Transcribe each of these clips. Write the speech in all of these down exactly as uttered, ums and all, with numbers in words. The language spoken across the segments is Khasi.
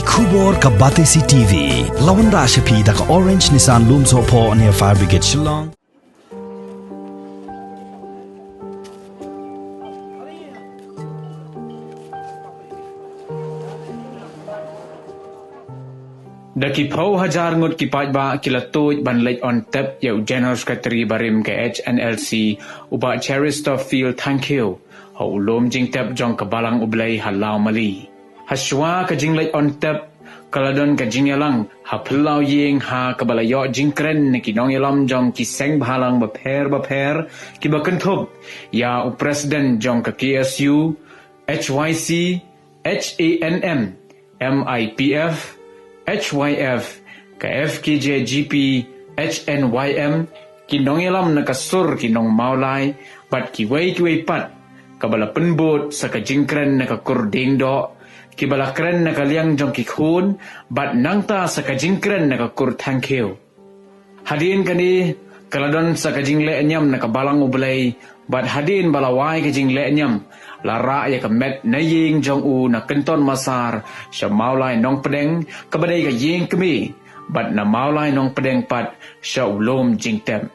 Khubor ka Batesi T V. La wanrah sha phi da ka Orange Nissan Lumsohphoh near Fire Brigade Shillong. Da ki phew hajar ngut ki paidbah ki la tuid ban leit on tep ïa u General Secretary barim ka H N L C, u Bah Cheristerfield Thangkhiew, ha u lum jingtep jong ka Balang U Blei ha Lawmali. Hashwa ka jingleit on tep, ka la don ka jingïalang ha phyllaw ïing ha kaba la ïoh jingkren na ki nongïalam jong ki seng bhalang bapher bapher, kiba kynthup ïa u President jong ka K S U, H Y C, H A N M, M I P F, H Y F, ka F K J G P, H N Y M, ki nongïalam na ka sur ki nong Mawlai, bad kiwei kiwei pat, kaba la pynbud sa ka jingkren na ka kur Diengdoh, kiba la kren na ka liang jong ki khun, bad nangta sa ka jingkren na ka kur Thangkhiew. Hadien kane, ka la don sa ka jingleh niam na ka Balang U Blei, bad hadien ba la wai ka jingleh niam, la rah ïa ka met na ïing jong u na Kynton Massar, sha Mawlai Nongpdeng, kaba dei ka ïing kmie, bad na Mawlai Nongpdeng pat, sha u lum jingtep.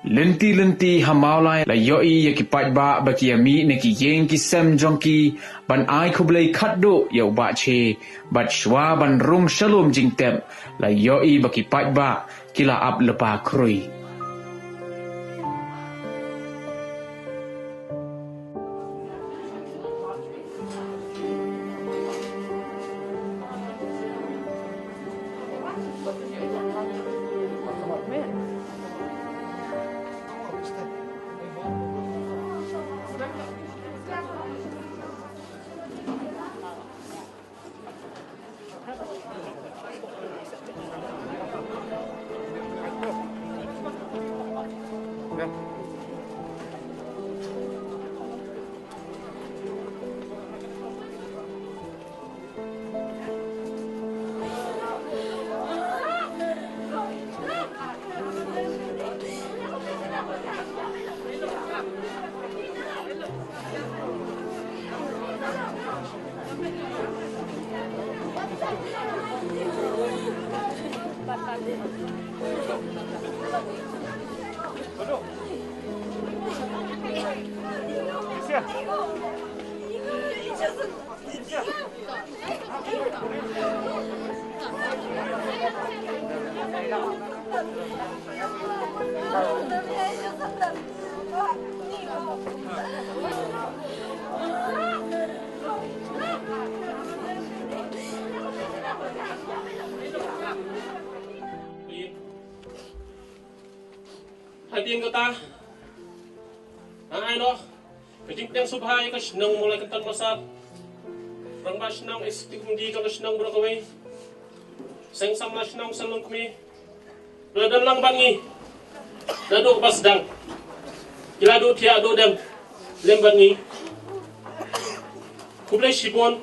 Lynti lynti ha Mawlai la ïohi ïa ki paidbah ba ki ïa mih na ki ïing ki sem jong ki, ban ai khublei khatduh ïa u Bah Che, bad shwa ban rung sha lum jingtep, la ïohi ba ki paidbah ki la ap lypa khrui. Hadien kata, ngan ai noh ka jingpdiang sngewbha ïa ka shnong Mawlai Kynton Massar, rangbah shnong, executive committee jong ka shnong baroh kawei, seng samla shnong, seng longkmie, ba la don lang bad ngi naduh ba sdang, ki la duh thiah duh dem lem bad ngi. Khublei shibun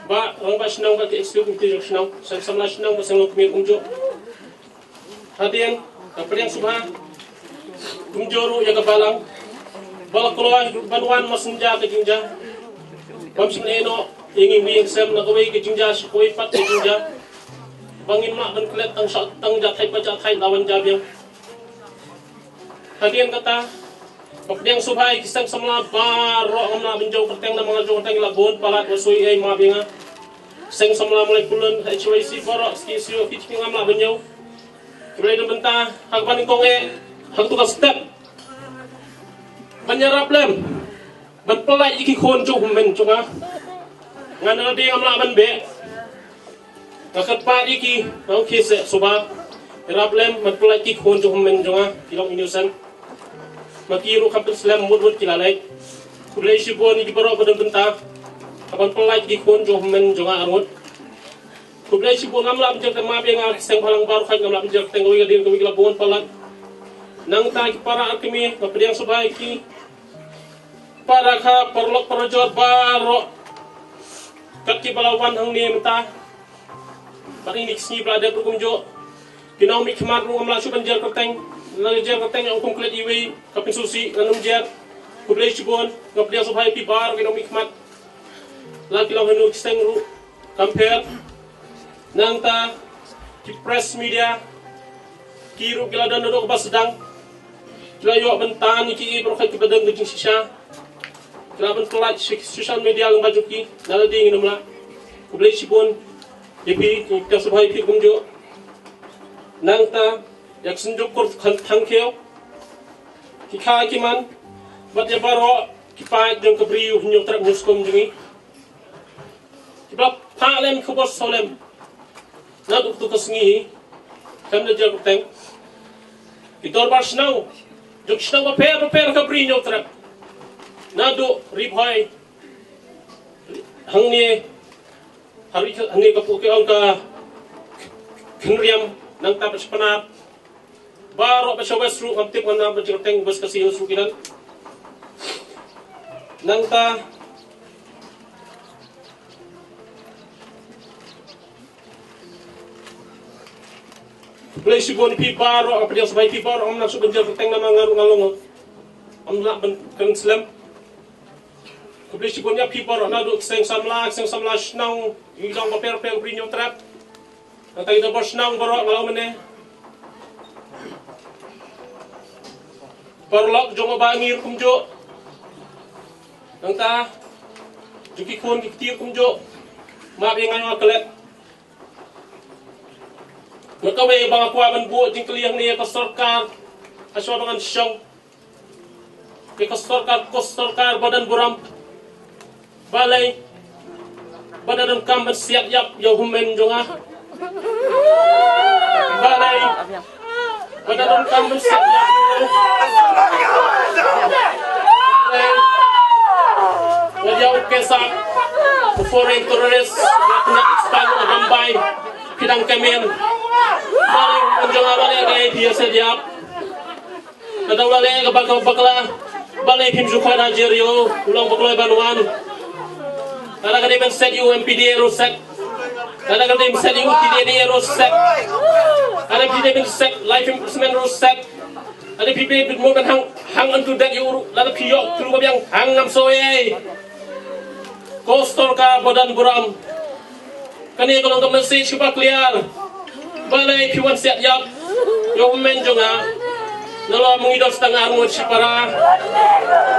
Bah, rangbah shnong bad ki executive committee jong ka shnong, seng samla shnong bad seng longkmie kumjuh. Hadien, ka pdiang sngewbha kumjuh ruh ïa ka balang ba la kloi ban wan marsynja ka jingjia, bym shym la ïehnoh ïa ngi wei ïa sem na kawei ka jingjia sha kawei pat ka jingjia, ba ngim lah ban klet tang sha tang jahthait bad jahthait la wan jia biang. Hadien kata, ka pdiang sngewbha ïa ki seng samla baroh, ngam lah ban jong kyrteng namar nga jong kyrteng la bun palat, wa soi ei ma biang nga. Seng samla Mawlai Pyllun, H Y C baroh, ski sio ki, ngam lah ban jong. Khublei don bynta ha kaba nyngkong eh, ha kato ka step ban ïarap lem ban pyllait ïa ki khun jong u hynmen jong nga. Nga na lade ngam lah ban beh. Nga kyrpad ïa ki, nga ong ki seh sngewbha ïarap lem ban pyllait ki khun jong u hynmen jong nga, ki long innocent. Ma ki ruh kam pynslem, mut mut ki la leit. Khublei shibun ïa ki baroh ba don bynta ha ban pyllait ki khun jong u hynmen jong nga arngut. Khublei shibun, ngam lah ban jia kyrteng ma biang nga, ki seng bhalang baroh, ngam lah ban jia kyrteng kawei ka dien kawei, ki la bun palat. Nangta ki para kmie, nga pdiang sngewbha ïa ki para kha, paralok parajor baroh, kat kiba la wan hangne mynta. Bad ïa kine ki sngi ba la dep ruh kumjuh. Ki nongmihkhmat ruh ngam lah shuh ban jer kyrteng, lada jer kyrteng ïa u kum klet iwei, ka pynsngewsih ngan ym jer. Khublei shibun, nga pdiang sngewbha ïa phi baroh ki nongmihkhmat. La ki long hynno ki seng ruh kam pher. Nangta ki press media ki ruh ki la don naduh kaba sdang. Ki la ïoh ban tan ïa kiei baroh kiba don ka jingshisha. Ki la ban pyllait sha social media lyngba jong ki. Na lade ngin ym lah. Khublei shibun ïa phi, ki tang sngewbha ïa phi kumjuh. Nangta ïa ka Synjuk Kur Khan Thangkhiew, ki kha ki man, bad ïa baroh ki paid jong ka Bri u Hynñiewtrep Hynñiewskum jong ngi. Kiba phah lem khubor sawlem naduh tu ka sngi, kam da jia kyrteng. Ki dorbar shnong jong shnong bapher bapher ka Bri Hynñiewtrep, naduh Ri Bhoi hangne, ha Ri, hangne ka pu ki ong ka Khynriam, nangta bad sha Pnar. Baroh bad sha West ruh ngam tip, ngam nang ban jingteng, West Khasi Hills ruh ki don. Nangta khublei shibun ïa phi baroh, nga pdiang sngewbha ïa phi baroh, ngam nang shu ban jingteng namar nga ruh nga long, ngam lah ban kren slem. Khublei shibun ïa phi baroh naduh ki seng samla, ki seng samla shnong, ki dong bapher bapher Bri Hynñiewtrep. Nangta ki dorbar shnong baroh nga la ong mynne. Paralok jong u Bah Ngir kumjuh. Nangta jong ki khun ki kti kumjuh. Map ïa nga ïa nga klet. Nga kawei ba nga kwah ban buh jingkylli hangne ïa ka sorkar, hashwa ba ngan shong. Ïa ka sorkar, ka sorkar ba don burom. Balei ba da donkam ban siat ïap ïa u hynmen jong nga? Balei ba da donkam ban siat ïap? Balei ba ïa u Khesak, u foreign terrorist, ïa u khynnah Pakistan, u Bombay, phi dang kmen. Balei u hynmen jong nga, balei ka ïa phi ïa siat ïap? Lada u la leh kaba ka bakla, balei phim ju khot hajar ïa u, u long ba kloi ban wan. Lada ka dei ban set ïa u M P D A ruh set. Lada ka dei ban set ïa u T D A ruh set. Lada ka dei ban set life imprisonment ruh set. Lada phi dei ban mut ban hang, hang on to death ïa u ruh. Lada phi ïoh khlur ba biang hang, ngam soi ei. Ko sorkar ba don burom. Kane ka long ka message kaba clear. Balei phi wan siat ïap ïa u hynmen jong nga? Nalor ma ngi don tang arngut shipara.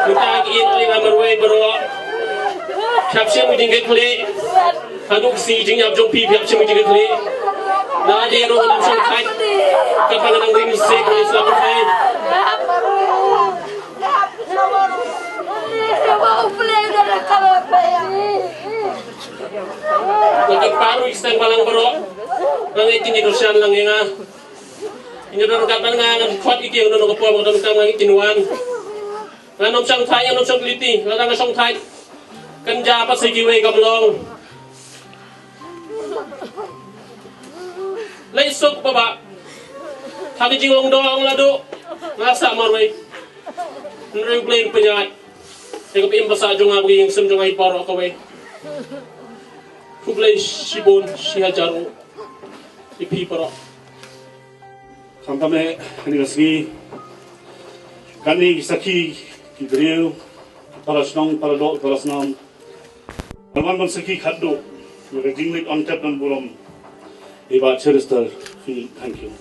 Mynta ki ïeit ki ïeng marwei baroh. Phi hap shim ki jingkitkhlieh. Haduh ka sngi jingïap jong phi, phi hap shim ki jingkitkhlieh. Lade ruh ngam shongthait. Katba nga dang rim seh, nga ïa sla pyrthei. Nga kyrpad ruh ïa ki seng balang baroh. Nga ngeit kin ïa kyrshan lang ïa nga. Kin ïa don ryngkat bad nga, ngan khot ïa ki, ngan don ka por, ngan don kam, nga ngeit kin wan. Ngan ym shongthait, ngan ym shong lynti, lada nga shongthait, kan jia pat sa kiwei, kam long. Leit suk Bah Bah ha ka jinglong dong, la duh nga sah marwei. Hynrei U Blei un pynïaid ïa ka ba im ba sah jong nga bad ka ïing sem jong nga baroh kawei. Khublei shibun shihajar ïa phi baroh. Khamtam eh, kane ka sngi, kane ki sakhi, ki briew, para shnong, para doh, para snam, ban wan ban sakhi khatduh ïa ka jingleit on tep don burom ïa i Bah Cheristerfield Thangkhiew.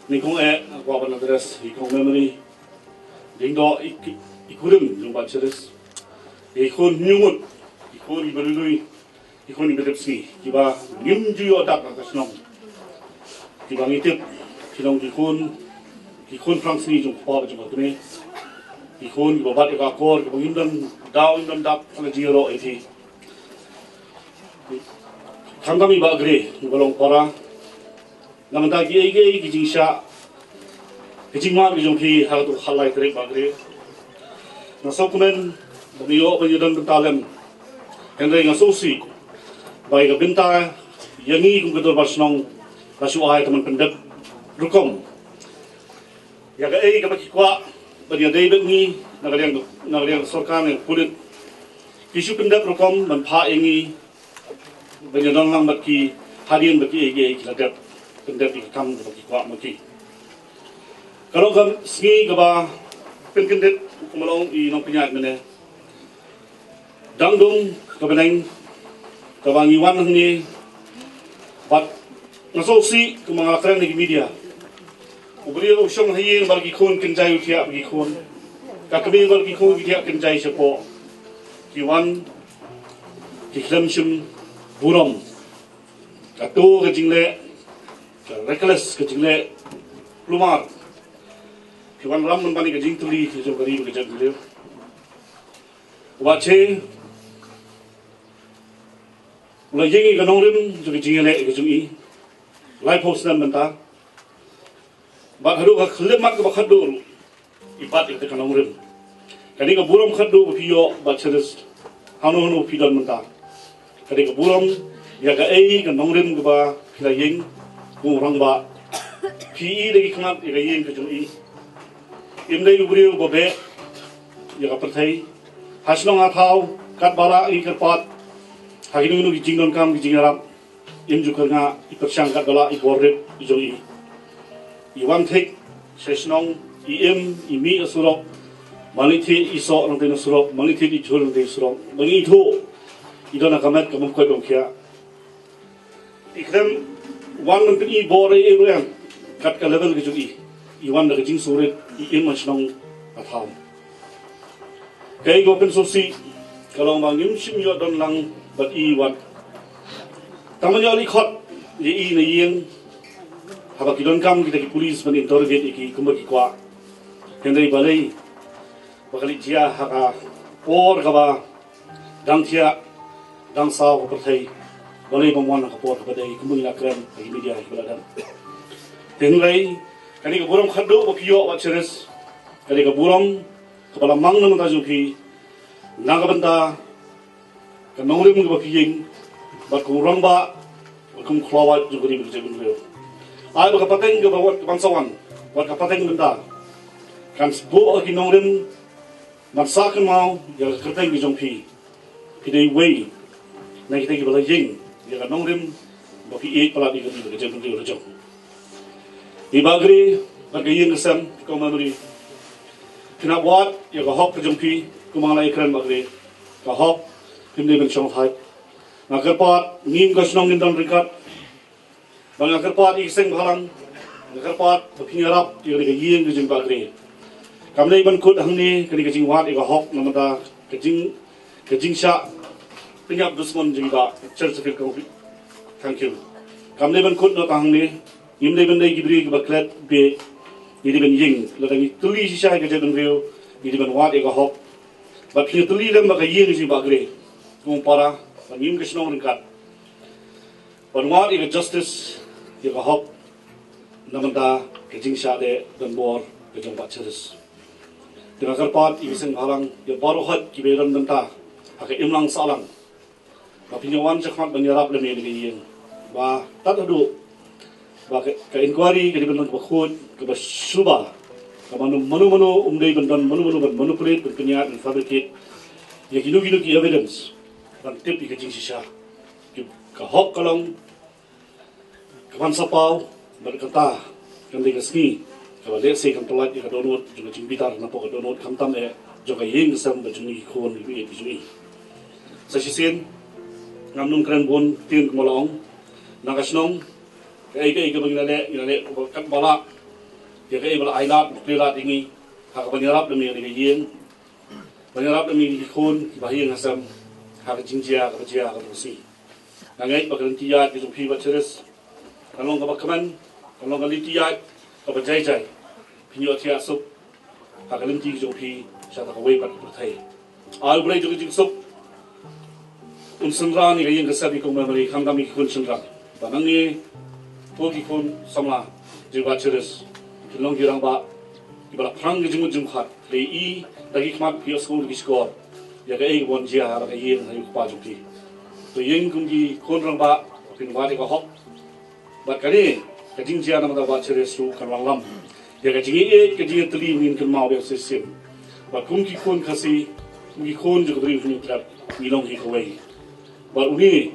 Nyngkong eh nga kwah ban address ïa i kong memory, ding doh i, i, i kurim jong Bah Cheris, i khun Hynñiewmut, i khun i Bah Lui Lui, i khun i Bah Depsngi, kiba ngim ju ïoh dap ha ka shnong. Kiba ngi tip ki long ki khun, ki khun phrang sngi jong u kpa bad jong ka kmie. Ki khun kiba bat ïa ka akor, kiba ngim don daw, ngim don dap ha ka jingïaroh ïa ki. Khamtam i Bah Gre, iba long para. Namar ta kiei kiei ki jingshah, ki jingmad ki jong phi ha kato ka khatlai tarik, Bah Gre. Nga sngewkmen ba ngi ïoh ban ïadon bynta lem. Hynrei nga sngewsih ba ïa ka bynta ïa ngi kum ka dorbar shnong, la shu ai tang ban pyndep rukom. Ïa kaei kaba ki kwah ban ïadei bad ngi na ka liang, na ka liang sorkar ne pulit, ki shu pyndep rukom ban phah ïa ngi ban ïadon lang bad ki hadien ba kiei kiei ki la dep pyndep ïa ka kam kaba ki kwah ma ki. Ka long ka sngi kaba pynkyndit, kumba la ong i nongpynïaid mynne. Dang dum ka bneng kaba ngi wan hangne, Bad nga sngewsih kumba nga la kren ha ki media. U briew u shong ha ïing bad ki khun kynjai u thiah bad ki khun. Ka kmie bad ki khun ki thiah kynjai shapoh. Ki wan ki khlem shim burom. Kato ka jingleh ka reckless, ka jingleh kulmar. Ki wan ram mynban ka jingtylli ki jong ka ri bad ka jaitbynriew. Wat che u la ïeng ïa ka nongrim jong ka jingïaleh ka jong i. Laiphew snem mynta. Bad haduh ka khyllipmat kaba khatduh ruh i bat ïa ka nongrim. Ka dei ka burom khatduh ba phi ïoh Bah Cheris. Hangno hangno phi don mynta. Ka dei ka burom ïa kaei ka nongrim kaba phi la ïeng kum u rangbah. Phi i da ki khmat ïa ka ïing ka jong i. Im dei u briew ba beh ïa ka pyrthei. Ha shnong ha thaw katba lah i kyrpad ha kino kino ki jingdonkam ki jingïarap. Im ju kyrngah, i pyrshang katba lah i bor rit i jong i. I wan thik sha shnong, i im, i mih ha surok. Manglit thied i soh nangtei na surok, manglit thied i jhur nangtei na surok. Ba ngi ithuh i don ha ka met ka bym koit bym khiah. I khlem wan ban pyni bor ei ei ruh em kat ka level ka jong i. I wan da ka jingsngewrit, i im ha shnong ha thaw. Kaei kaba pynsngewsih ka long ba ngim shym ïoh don lang bad i wat. Tang ban ïoh leit khot ïa i na ïing haba ki donkam kita ki pulit ban interrogate ïa ki kumba ki kwah. Hynrei balei ba ka leit jia ha ka por kaba dang thiah dang saw ka pyrthei. Balei bym wan ha ka por kaba dei kumba ngi la kren ha ki media kiba la dang. Te hynrei kane ka burom khatduh ba phi ïoh Bah Cheris. Kane ka burom kaba la mang na bynta jong phi na ka bynta ka nongrim kaba phi ïeng bad kum u rangbah bad kum u khlawait jong ka ri bad ka jaitbynriew. Ai ba ka pateng kaba wat ka ban sa wan bad ka pateng bynta kan sbuh ha ki nongrim ban sah kynmaw ïa ka kyrteng ka jong phi. Phi dei iwei na kita kiba la ïeng ïa ka nongrim ba phi ïeit palat ïa ka ri bad ka jaitbynriew la jong. I Bah Gre bad ka ïing ka sem, ki kong memory. Phin hap wad ïa ka hok ka jong phi kumba nga la ïakren Bah Gre. Ka hok phim dei ban shong thait. Nga kyrpad ngim ka shnong ngin don ryngkat. Ba nga kyrpad ïa ki seng bhalang, nga kyrpad ba phin ïarap ïa kane ka ïing ka jong Bah Gre. Kam dei ban kut hangne kane ka jingwad ïa ka hok na bynta ka jing ka jingshah pynïap dusmon jong i Bah Chersfield Kongpit. Thank you. Kam dei ban kut noh tang hangne. Ngim dei ban dei ki briew kiba klet beit. Ngi dei ban ïeng lada ngi tylli shisha ïa ka jaitbynriew. Ngi dei ban wad ïa ka hok. Bad phin ïatylli lem bad ka ïing ka jong i Bah Gre. Kum para ba ngim ka shnong ryngkat. Ban wad ïa ka justice ïa ka hok na bynta ka jingshah deh donbor ka jong Bah Cheris. Te nga kyrpad ïa ki seng bhalang ïa baroh hok kiba ïadon bynta ha ka imlang sahlang. Ba phin ïa wan shakhmat ban ïarap lem ïa kane ka ïing ba tad haduh ba ka, ka inquiry ka dei ban long kaba khuid kaba suba. Ka mano mano mano um dei ban don mano mano ban manipulate ban pynïaid ban fabricate ïa kino kino ki evidence ban tip ïa ka jingshisha. Ka hok ka long ka ban sa paw bad kata kan dei ka sngi kaba lehse kan pyllait ïa ka dohnud jong ka jingbitar napoh ka dohnud khamtam eh jong ka ïing ka sem bad jong ngi ki khun ki ïeit ki jong ngi. Sa shisien ngam nym kren bun ktien kumba la ong na ka shnong kaei kaei kaba ngi la leh ngi la leh katba lah ïa kaei ba la ai lad ba plie lad ïa ngi ha kaban ïarap lem ïa kane ka ïing. Ban ïarap lem ïa ki khun kiba ha ïing ha sem ha ka jingjia kaba jia ha ka sngi. Nga ngeit ba ka lynti ïaid ka jong phi Bah Cheris kan long kaba kmen, kan long ka lynti ïaid kaba jai jai. Phin ïoh thiah suk ha ka lynti ka jong phi sha kawei pat ka pyrthei. Ai U Blei jong ka jingsuk un synran ïa ka ïing ka sem ïa ka Mari khamtam ïa ki khun shynrang. Ba nangne ko ki khun samla jong Bah Cheris kin long ki rangbah kiba la phrang ka jingmut jingpyrkhat. Lei i da ki khmat phi ïohsngew da ki shkor ïa kaei ka ban jia ha la ka ïing ha u kpa jong phi. To ïeng kum ki khun rangbah phin wad ïa ka hok. Bad kane ka jingjia na ka bynta Bah Cheris ruh kan wallam ïa ka jingïeit ka jingïatylli ba ngin kynmaw ïa ka shisien. Bad kum ki khun Khasi kum ki khun jong ka Ri U Hynñiewtrep ngi long hi kawei. Bad une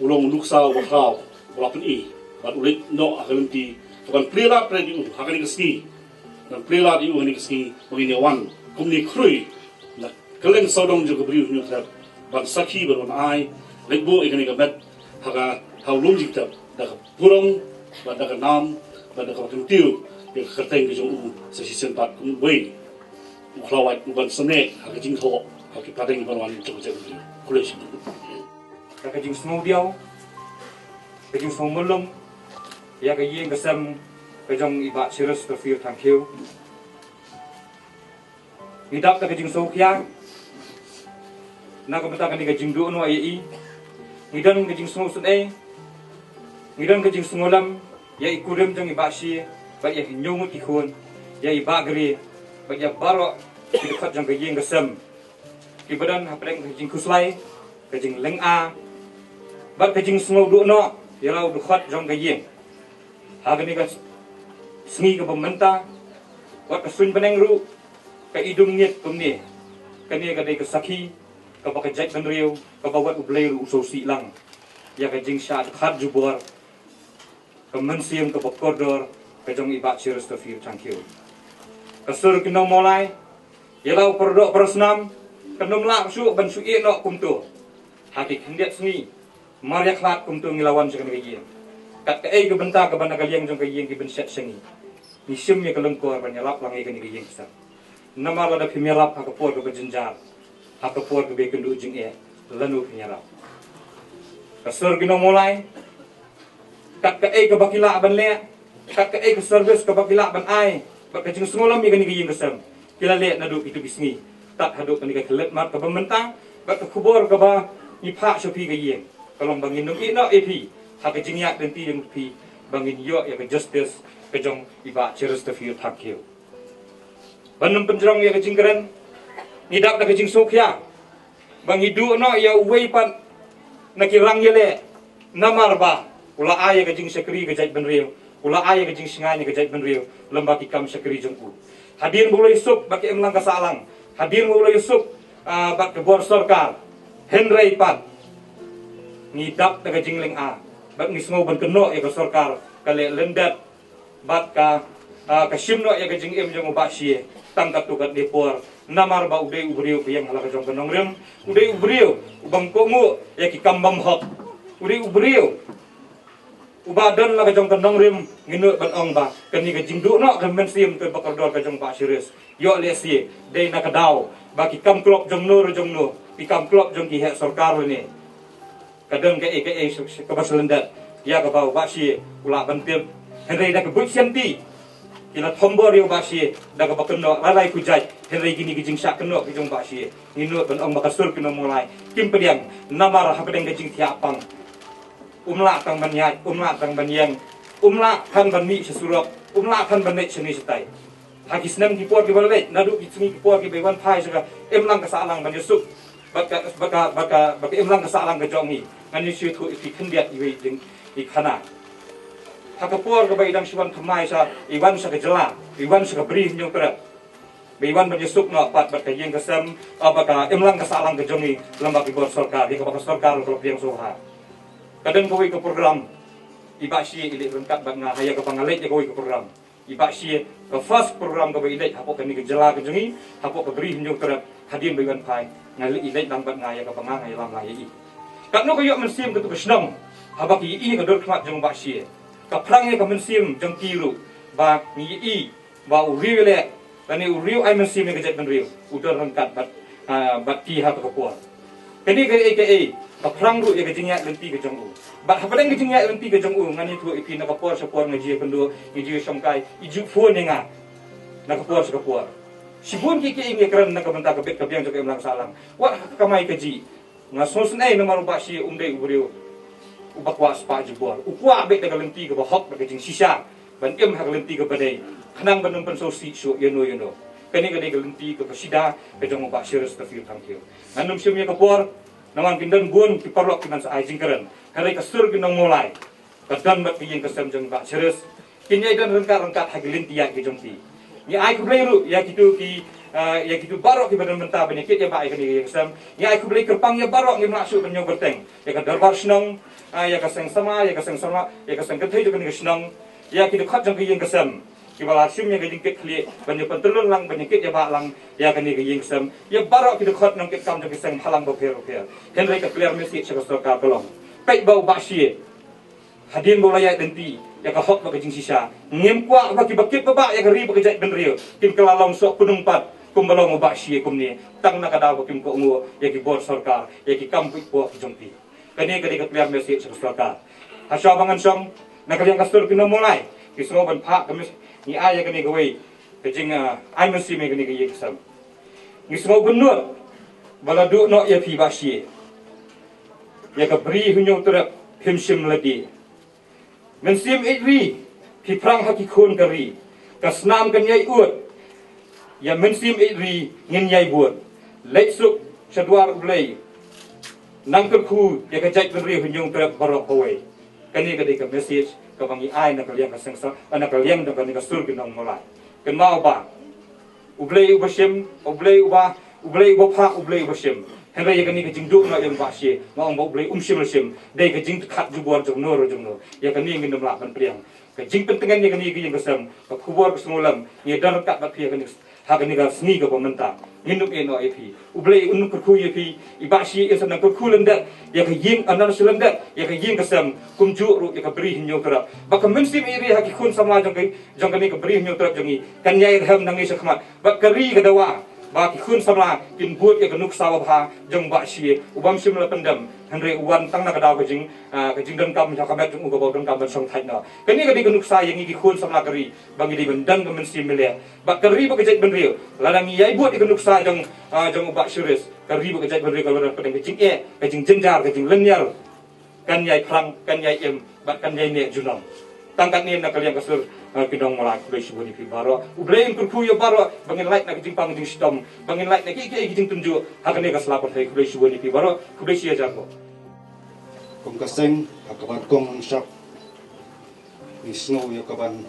u long u nuksa uba khraw uba la pyni bad u leit noh ha ka lynti kaban plie lad pyrshah ïa u ha kane ka sngi. Ngan plie lad ïa u ha kane ka sngi ba ngin ïa wan kumne khrui na kylleng sawdong jong ka Ri U Hynñiewtrep ban sakhi ban wan ai leit buh ïa kane ka met ha ka ha u lum jingtep. Da ka burom, bad da ka nam, bad da ka kyntiew ïa ka kyrteng ka jong u sa shisien pat kum uwei u khlawait u ban sangeh ha ka jingthoh ha ki pateng ban wan jong ka jaitbynriew. Khublei shibun. Da ka jingsngewdiaw, ka jingsngewmulung ïa ka ïing ka sem ka jong i Bah Cheresterfield Thangkhiew. Ngi dap da ka jingsngewkhia na ka bynta kane ka jingduh noh ïa i. Ngi don ka jingsngewsynei, ngi don ka jingsngewlem ïa i kurim jong i Bah Shie, bad ïa ki hynñiew ngut ki khun, ïa i Bah Gri, bad ïa baroh ki dkhot jong ka ïing ka sem, kiba don hapdeng ka jingkhuslai, ka jinglynga, bad ka jingsngewduh noh ïa la u dkhot jong ka ïing. Ha kane ka sngi kaba mynta, wat ka suiñ bneng ruh ka i dum ngit kumne. Kane ka dei ka sakhi kaba ka jaitbynriew, kaba wat U Blei ruh u sngewsih lang ïa ka jingshah dkhar jubor ka mynsiem kaba kordor ka jong i Bah Cheresterfield Thangkhiew. Ka sur ki nong Mawlai, ïa la u paradoh parasnam kan ym lah shuh ban shu ïeh noh kumto. Ha ki khyndiat sngi mar ïa khlad kumto ngi la wan sha kane ka ïing. Kat kaei ka bynta kaba na ka liang jong ka ïing ki ban shet sha ngi, ngi shim ïa ka lyngkor ban ïarap lang ïa kane ka ïing ka sem. Namar lada phim ïarap ha ka por kaba jynjar, ha ka por kaba ïakynduh jingeh, lano phin ïarap? Ka sur ki nong Mawlai, kat kaei kaba ki lah ban leh, kat kaei ka service kaba ki lah ban ai, bad ka jingsngewlem ïa kane ka ïing ka sem, ki la leh naduh kito ki sngi, tad haduh kane ka khyllipmat kaba mynta. Bad ka khubor kaba ngi phah sha phi ka ïing ka long ba ngin ym ïeh noh ïa phi ha ka jingïaid lynti jong phi, ba ngin ïoh ïa ka justice ka jong i Bah Cheresterfield Thangkhiew. Ban ym pynjrong ïa ka jingkren, ngi dap da ka jingsngewkhia ba ngi duh noh ïa uwei pat na ki rang ïaleh, namar ba u la ai ïa ka jingshakri ka jaitbynriew, u la ai ïa ka jingshngaiñ ïa ka jaitbynriew lem bad ki kam shakri jong u. Hadien ba u la ïasuk bad ka imlang ka sahlang, hadien ba u la ïasuk, ah, bad ka bor sorkar, hynrei pat ngi dap da ka jinglynga bad ngi sngew ban kynnoh ïa ka sorkar ka leh lyndet bad ka, ah, ka shim noh ïa ka jingim jong u Bah Shie tang katto katne por, namar ba u dei u briew ba ïeng ha la ka jong ka nongrim, u dei u briew u bym kohnguh ïa ki kam bymhok, u dei u briew uba don la ka jong ka nongrim. Ngi nud ban ong ba kane ka jingduh noh ka mynsiem kaba kordor ka jong Bah Cheres, ïoh lehse dei na ka daw ba ki kam klop jong no re jong no, ki kam klop jong ki heh sorkar lane ka don kaei kaei kaba shlyndet ïa kaba u Bah Shie u lah ban tip. Hynrei da ka buit sianti ki la thombor ïa u Bah Shie da kaba kynnoh lai lai khujait. Hynrei kine ki jingshah kynnoh ki jong u Bah Shie, ngi nud ban ong ba ka sur ki nong Mawlai kim pdiang, namar hapdeng ka jingthiah pang um lah tang ban ïaid, um lah tang ban ïeng, um lah than ban mih sha surok, um lah than ban leit shane shatai. Ha ki snem ki por kiba la leit, naduh ki sngi ki por kiba wan phai sha ka imlang ka sahlang ban ïasuk bad ka, bad ka, bad ka, bad ka imlang ka sahlang ka jong ngi, ngan ïathuh ïa phi khyndiat iwei i jingkhana. Ha ka por kaba i dang shu wan thymmai sha, i wan sha ka jylla, i wan sha ka Bri Hynñiewtrep, ba i wan ban ïasuk noh pat bad ka ïing ka sem, ah, bad ka imlang ka sahlang ka jong ngi lem bad ki bor sorkar, ïa kaba ka sorkar ka la pdiang sngewbha. Ka don kawei ka program, i Bah Shie i leit ryngkat bad nga ha ïa kaba nga leit ïa kawei ka program. I Bah Shie, ka first program kaba i leit hapoh kane ka jylla ka jong ngi, hapoh ka Bri Hynñiewtrep, hadien ba i wan phai, nga leit, i leit lang bad nga ïa kaba nga, nga ïalam lang ïa i. Katno ka ïoh mynsiem katu ka shnong haba ki ïohi ïa ka dur khmat jong u Bah Shie. Ka phrang ïa ka mynsiem jong ki ruh ba ngi ïohi ba u riew ïaleh lane u riew ai mynsiem ïa ka jaitbynriew u don ryngkat bad, ah, bad ki ha kata ka por. Kane kaei kaei ka phrang ruh ïa ka jingïaid lynti ka jong u. Bad hapdeng ka jingïaid lynti ka jong u, ngan ïathuh ïa phi, na ka por sha por nga ju ïakynduh, nga ju ïashongkai, i ju phone ïa nga na ka por sha ka por. Shibun kiei kiei ngi kren na ka bynta ka bit ka biang jong ka imlang sahlang. Wat ha ka kamai kajih. Nga sngewsynei namar u Bah Shie um dei u briew uba kwah spah jubor. U kwah beit da ka lynti kaba hok, da ka jingshisha ban im ha ka lynti kaba dei, khnang ban ym pynsngewsih shuh ïano ïano. Kane ka dei ka lynti kaba shida ka jong u Bah Cheresterfield Thangkhiew. Ngan ym shim ïa ka por, namar kin don bun ki paralok kiban sa ai jingkren. Hynrei ka sur ki nong Mawlai ka don bad ka ïing ka sem jong Bah Cheres. Kin ïai don ryngkat ryngkat ha ki lynti ïaid ki jong ki. Ngi ai khublei ruh ïa kito ki, ah, ïa kito baroh kiba don bynta ban ïakit ïabah ïa kane ka ïing ka sem. Ngi ai khublei kyrpang ïa baroh, ngim lah shuh ban ñiew kyrteng. Ïa ka dorbar shnong, ah, ïa ka seng samla, ïa ka seng samla, ïa ka seng kynthei jong kane ka shnong, ïa ki dkhot jong ka ïing ka sem kiba la shim ïa ka jingkit khlieh ban ïa pyntyllun lang, ban ïakit ïabah lang ïa kane ka ïing ka sem. Ïa baroh ki dkhot nongkitkam jong ki seng bhalang bapher bapher. Hynrei ka clear message sha ka sorkar ka long, peit ba u Bah Shie Hadien ba u la ïaid lynti ïa ka hok bad ka jingshisha, ngim kwah ba ki bakit babah ïa ka ri bad ka jaitbynriew kin kylla long soh pynung pat kumba long u Bah Shie kumne, tang na ka daw ba kim kohnguh ïa ki bor sorkar, ïa ki kam pynpaw jong ki. Kane ka dei ka clear message sha ka sorkar. Ha shuwa ba ngan shong, na ka liang ka sur ki nong Mawlai, ngi sngew ban phah ka mes-, ngi ai ïa kane kawei ka jing, ah, ai mynsiem ïa kane ka ïing ka sem. Ngi sngew bynnud ba la duh noh ïa phi Bah Shie. Ïa ka Bri Hynñiewtrep phim shym la die. Mynsiem ïeit ri, phi phrang ha ki khun ka ri. Ka snam kan ïai ud, ïa mynsiem ïeit ri ngin ïai bud. Leit suk sha dwar U Blei, nang kyrkhu ïa ka jaitbynriew Hynñiewtrep baroh kawei. Kane ka dei ka message kaba ngi ai na ka liang ka seng sa, na ka liang jong kane ka sur ki nong Mawlai. Kynmaw ba U Blei uba shim, U Blei uba, U Blei uba phah, U Blei uba shim. Hynrei ïa kane ka jingduh noh ïa u Bah Shie, nga ong ba U Blei um shym la shim. Dei ka jingkhat jubor jong no ruh jong no. Ïa kane ngin ym lah ban pdiang. Ka jingpyntngen ïa kane ka ïing ka sem, ka khubor ka sngewlem, ngi don ryngkat bad phi ha kane, ha kane ka sngi kaba mynta. Ngin ym ïeh noh ïa phi. U Blei un kyrkhu ïa phi, i Bah Shie in sa nang kyrkhu lyndet ïa ka ïing, ah, nang sa lyndet ïa ka ïing ka sem, kumjuh ruh ïa ka Bri Hynñiewtrep. Ba ka mynsiem ïeit ri ha ki khun samla jong ka, jong kane ka Bri Hynñiewtrep jong ngi kan ïai rhem nangne shakhmat. Bad ka ri ka dawa ba ki khun samla kin bud ïa ka nuksa babha jong Bah Shie, u bym shym la pyndem, hynrei u wan tang na ka daw ka jing, ah, ka jingdonkam ha ka met jong u kaba u donkam ban shong thait noh. Kane ka dei ka nuksa ïa ngi ki khun samla ka ri, ba ngi dei ban don ka mynsiem mileh. Bad ka ri bad ka jaitbynriew, lada ngi ïai bud ïa ka nuksa jong, ah, jong u Bah Shiris, ka ri bad ka jaitbynriew ka la don pdeng ka jingeh, ka jingjynjar, ka jinglynñiar. Kan ïai phrang, kan ïai im, bad kan ïai neh junom. Tang katne na ka liang ka sur, eh, ki nong Mawlai, khublei shibun ïa phi baroh. U Blei un kyrkhu ïa baroh, ba ngin lait na ka jingpang jingshitom, ba ngin lait na ki, ki, ki jingtynjuh ha kane ka sla pyrthei. Khublei shibun ïa phi baroh, khublei shi hajar nguh. Kum ka seng ha kaba kong ngan shap, ngi sngew ïa kaban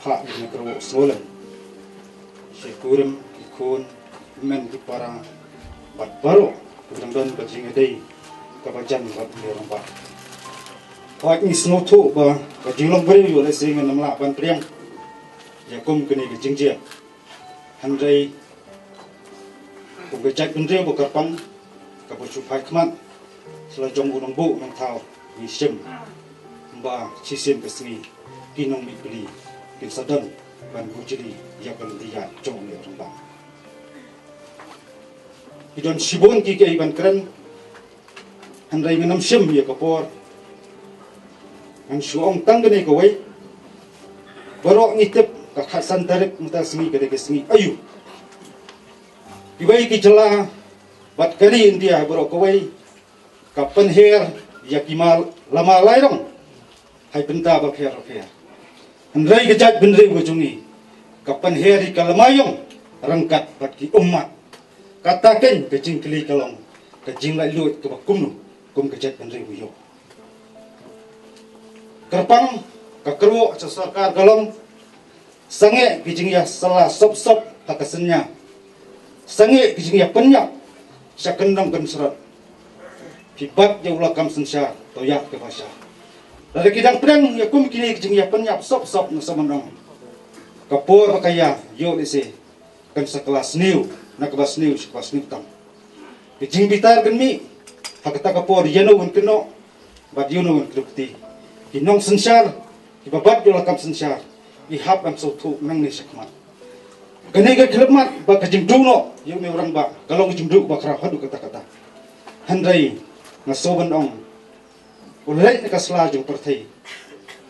phah ïa kane ka rwai sngewlem sha ki kurim, ki khun, ki kmen, ki para bad baroh kiba dang don ka jingïadei kaba jan bad U Blei Rangbah. Hooid, ngi sngewthuh ba ka jinglong briew ïoh lehse ngin ym lah ban pdiang ïa kum kane ka jingjia. Hynrei kum ka jaitbynriew ba kyrpang, kaba shu phai khmat sha la jong u nongbuh nongthaw, ngi shim ba shisien ka sngi ki nongmihpli kin sa don ban bujli ïa ka lynti ïaid jong U Blei Rangbah. Ki don shibun ki, ki ban kren, hynrei ngan ym shim ïa ka por. Ngan shu ong tang kane kawei. Baroh ngi tip ka khatsan tarik mynta sngi ka dei ka sngi aïu. Kiwei ki jylla bad ka ri India baroh kawei ka pynher ïa ki ma-, lama lai rong ha ki bynta bapher bapher. Hynrei ka jaitbynriew ka jong ngi ka pynher ïa ka lama ïong ryngkat bad ki ummat. Kata keiñ ka jingkylli ka long, ka jinglaitluid kaba kumno kum ka jaitbynriew ïoh. Kyrpang, ka kyrwoh sha sorkar ka long, sangeh ki jingïasylla sop sop ha ka synñia. Sangeh ki jingïapynïap sha kyndong kynshrot. Phi bat ïa u lakam synshar, to ïaid kaba shai. Lada ki dang pdiang ïa kum kine ki jingïapynïap sop sop, nga sngewbha ban ong, ka por ba ka ïa ïoh lehse kan sa kylla sniew, na kaba sniew sha kaba sniew tam. Ka jingbitar kan mih ha kata ka por, ïano kan kynnoh bad ïano kan kynnoh kti. Ki nongsynshar kiba bat ïa u lakam synshar ki hap ban sngewthuh nangne shakhmat. Kane ka khyllipmat bad ka jingduh noh ïa une u rangbah ka long ka jingduh ba khraw haduh katta katta. Hynrei nga sngewbha ban ong, u leit na ka sla jong pyrthei,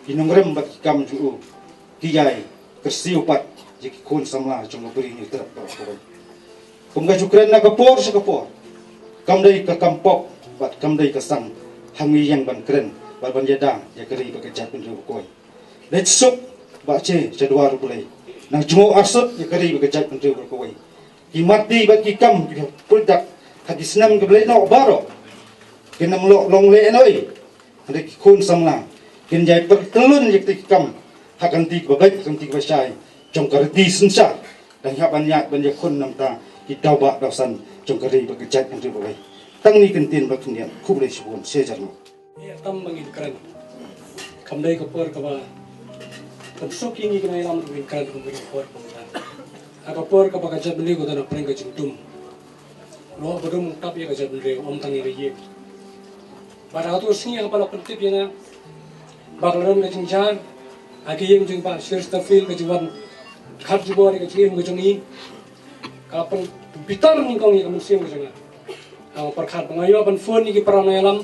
ki nongrim bad ki kam jong u ki ïai kyrsiew pat ïa ki khun samla jong ka Bri Hynñiewtrep baroh kawei. Kum ka ju kren na ka por sha ka por, kam dei ka kam pop bad kam dei ka sang ha ngi ïeng ban kren bad ban ïada ïa ka ri bad ka jaitbynriew kawei. Leit suk, Bah Shie, sha dwar U Blei, nang jngoh arsut ïa ka ri bad ka jaitbynriew baroh kawei. Ki mati bad ki kam kiba pyrdak ha ki snem kiba leit noh baroh kin ym long lehnohei. Hynrei ki khun samla kin ïai pyrtyllun ïa kita ki kam ha ka lynti kaba beit, ha ka lynti kaba shai jong ka riti synshar. Dang hap ban ïaid ban ïakhun namar ki daw bah daw san jong ka ri bad ka jaitbynriew kawei. Tang kine ki ktien ba khyndiat, khublei shibun, shi hajar nguh. Ïa tam ba ngin kren, kam dei ka por kaba pynsuk ïa ngi ki nongïalam ruh ngin kren, kam dei ka por kaba, ha ka por kaba ka jaitbynriew ka don hapdeng ka jingdum. Lyoh ba dum tap ïa ka jaitbynriew, ym tang ïa ka ïing. Bad ha kato ka sngi haba la pyntip ïa nga, Ba ka la don ka jingjia ha ka ïing jong i Bah Chesterfield, ka jingwan khat jubor ïa ka jingim ka jong i, ka pynbitar nyngkong ïa ka mynsiem ka jong nga. Nga pyrkhat ba nga ïoh ban phone ïa ki para nongïalam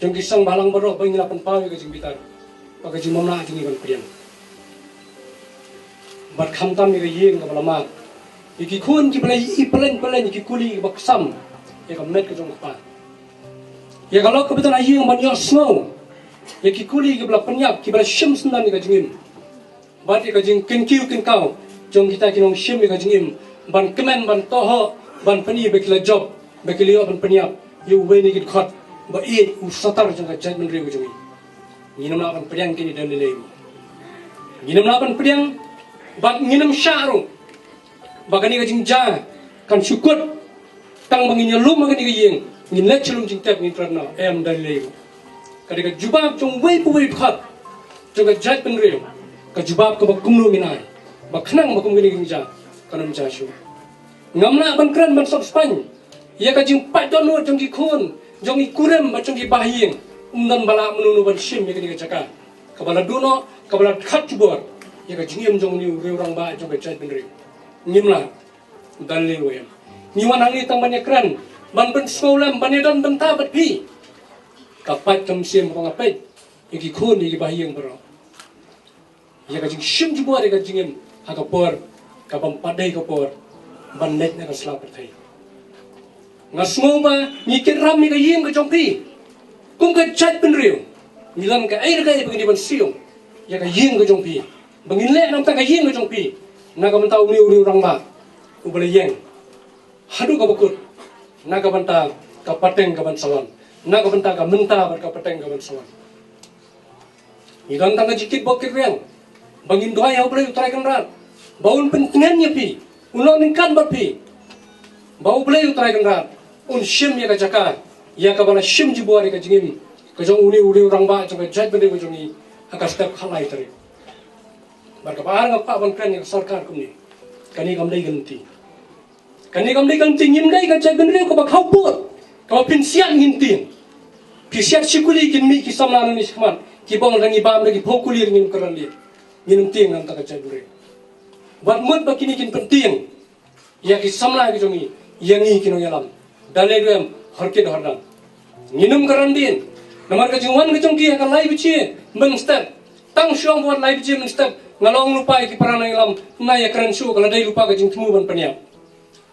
jong ki seng bhalang baroh ba ngin ïa pynpaw ïa ka jingbitar bad ka jingbymlah jong ngi ban pdiang. Bad khamtam ïa ka ïing kaba la mad, ïa ki khun kiba la ïohi pyllein pyllein ïa ki kuli kiba ksam ïa ka met ka jong u kpa, ïa ka lok kaba don ha ïing ban ïohsngew ïa ki kuli kiba la pynïap, kiba la shim syndon ïa ka jingim. Bad ïa ka jingkyntiew kyntiew jong kita ki nongshim ïa ka jingim ban kmen, ban tohok, ban pyni ba ki la jop, ba ki la ïoh ban pynïap ïa uwei na ki dkhot ba ïeit, u Sordaar jong ka jaitbynriew ka jong ngi. Ngin ym lah ban pdiang kine da lei lei ruh. Ngin ym lah ban pdiang bad ngin ym shah ruh ba kane ka jingjia kan shu kut tang ba ngin ïalum ha kane ka ïing, ngin leit sha lum jingtep, ngin kren noh, em, da lei lei ruh. Ka dei ka jubab jong uwei pa uwei u dkhot jong ka jaitbynriew, ka jubab kaba kumno ngin ai ba khnang ba kum kane ka jingjia kan ym jia shuh. Ngam lah ban kren ban sop spaiñ ïa ka jingpait dohnud jong ki khun, jong ki kurim bad jong ki bahaïing. Ym don ba lah mano mano ban shim ïa kane ka jaka kaba la duh noh, kaba la khat jubor ïa ka jingim jong une u riew rangbah jong ka jaitbynriew. Ngim lah. Da lei lei ruh em. Ngi wan hangne tang ban ïakren, ban pynsngewlem, ban ïadon bynta bad phi. Ka pait ka mynsiem ba nga peit ïa ki khun, ïa ki bahaïing baroh, ïa ka jingshim jubor ïa ka jingim ha ka por kaba ym pat dei ka por ban leit na ka sla pyrthei. Nga sngew ba ngi kit ram ïa ka ïing ka jong phi. Kum ka jaitbynriew, ngi don kaei re kaei ba ngin ïa ban siew ïa ka ïing ka jong phi, ba ngin leh na ka bynta ka ïing ka jong phi, na ka bynta une u riew rangbah uba la ïeng haduh kaba kut, na ka bynta ka pateng ka ban sa wan, na ka bynta ka mynta bad ka pateng ka ban sa wan. Ngi don tang ka jingkit bok kit riang ba ngin duwai ha U Blei U Trai Kynrad ba un pyntngen ïa phi, un long ryngkat bad phi, ba U Blei U Trai Kynrad un shim ïa ka jaka ïa kaba la shim jubor ïa ka jingim ka jong une u riew rangbah jong ka jaitbynriew ka jong ngi ha ka step khatlai tarik. Bad kaba ar, nga kwah ban kren ïa ka sorkar kumne. Kane kam dei ka lynti. Kane kam dei ka lynti. Ngim dei ka jaitbynriew kaba khawpud, kaba pynsiat ngin tieng. Pynsiat shi kuli kin mih ki samla nangne shakhmat, ki bong da ngi bam da ki phew kuli, ngin kren leh. Ngin ym tieng na ka bynta ka jaitbynriew. Wat mut ba kine kin pyntieng ïa ki samla ki jong ngi, ïa ngi ki nongïalam. Da lei ruh em, hor kit hor dang. Ngin ym kren dien. Namar ka jingwan ka jong ki ha ka lai baje mynstep, tang shu ong ba wat lai baje mynstep, nga la ong lypa ïa ki para nongïalam, na ïa kren shuh, ka la dei lypa ka jingthmu ban pynïap.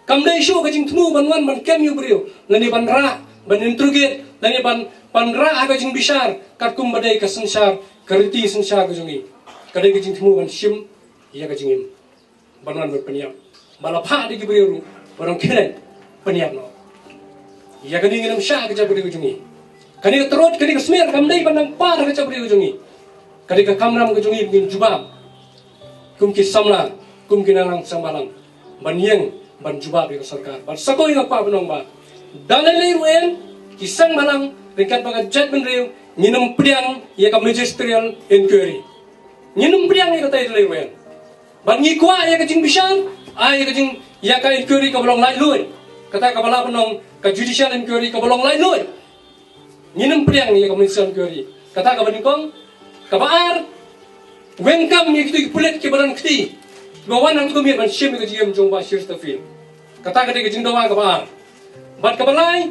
Kam dei shuh ka jingthmu ban wan ban kem ïa u briew, lane ban rah, ban interrogate, lane ban, ban rah ha ka jingbishar katkum ba dei ka synshar, ka riti synshar ka jong ngi. Ka dei ka jingthmu ban shim ïa ka jingim, ban wan ban pynïap. Ba la phah da ki briew ruh ba dang khie leit pynïap noh. Ïa kane ngin ym shah ka jaitbynriew jong ngi. Kane ka trot, kane ka smer kam dei ban nang par ha ka jaitbynriew jong ngi. Ka dei ka kamram ka jong ngi, ngin jubab kum ki samla, kum ki nongïalam seng bhalang, ban ïeng ban jubab ïa ka sorkar. Bad sa kawei nga kwah ban ong ba da lei lei ruh em, ki seng bhalang ryngkat bad ka jaitbynriew, ngin ym pdiang ïa ka magisterial inquiry. Ngin ym pdiang ïa kata da lei ruh em. Bad ngi kwah ïa ka jingbishar, ai ïa ka jing, ïa ka inquiry kaba long laitluid. Kata kaba lah ban ong ka judicial inquiry kaba long laitluid. Ngin ym pdiang ïa ka magisterial inquiry. Kata kaba nyngkong. Kaba ar, weng kam ïa kito ki pulit kiba don kti, kiba wan hangto ban shim ïa ka jingim jong Bah Chesterfield. Kata ka dei ka jingdawa kaba ar. Bad kaba lai,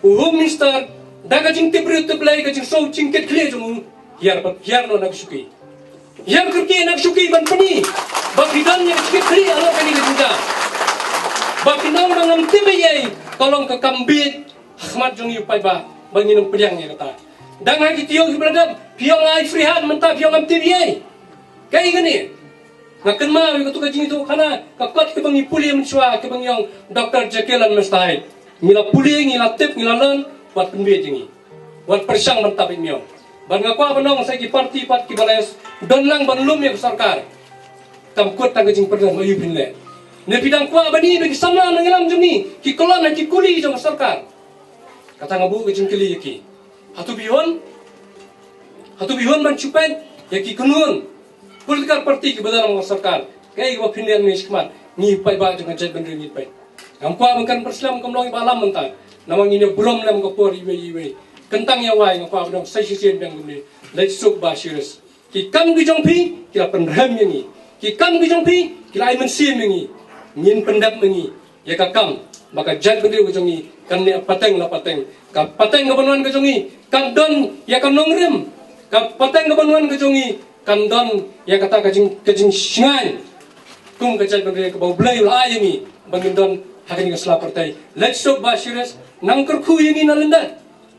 u Home Minister, da ka jingtip briew tip Blei, ka jingsngew jingkitkhlieh jong u, hiar pat, hiar noh na ka shuki. Hiar kyrkieh na ka shuki ban pyni ba phi don ïa ka jingkitkhlieh halor kane ka jingjia. Ba phin ong ba ngam tip ei ei, ka long ka kam bieit ha khmat jong ngi u paidbah, ba ngin ym pdiang ïa kata. Dang ha ki taïew kiba la dep, phi ong ai free hand, mynta phi ong ngam tip ei ei. Kaei kane? Nga kynmaw ïa kato ka jingïathuhkhana, ka kot kaba ngi pule mynshuwa, kaba ngi ong Doctor Jekyll and Mister Hyde. Ngi la pule, ngi la tip, ngi la learn, wat pynbieit ïa ngi. Wat pyrshang ban tap ïa ngi. Bad nga kwah ban ong sa ïa ki party pat kiba la don lang ban lum ïa ka sorkar. Kam kut tang ka jingpyrdem, aïu phin leh? Ne phi dang kwah ban i ba ki samla nongïalam jong ngi ki kyllon ha ki kuli jong ka sorkar? Kata nga buh ka jingkylli ïa ki. Hato phi hun? Hato phi hun ban shu peit ïa ki kynhun political party kiba don ha ka sorkar? Kaei kaba phin leh mynne shakhmat? Ngi paidbah jong ka jaitbynriew ngi peit. Ngam kwah ban kren pyrshah lem, kam long i Bah Lam mynta, namar ngin ïa burom lem ka por iwei iwei. Kyntang ïa wai nga kwah ba dang sa shisien biang kumne. Leit suk ba shiris. Ki kam ki jong phi ki la pynrhem ïa ngi. Ki kam ki jong phi ki la ai mynsiem ïa ngi. Ngin pyndep ïa ngi ïa ka kam ba ka jaitbynriew ka jong ngi kan neh pateng la pateng. Ka pateng ka ban wan ka jong ngi kan don ïa ka nongrim. Ka pateng ka ban wan ka jong ngi kan don ïa kata ka jing, ka jingshngaiñ kum ka jaitbynriew kaba U Blei u la ai ïa ngi ba ngin don ha kane ka sla pyrthei. Leit suk ba shiris, nang kyrkhu ïa ngi na lyndet.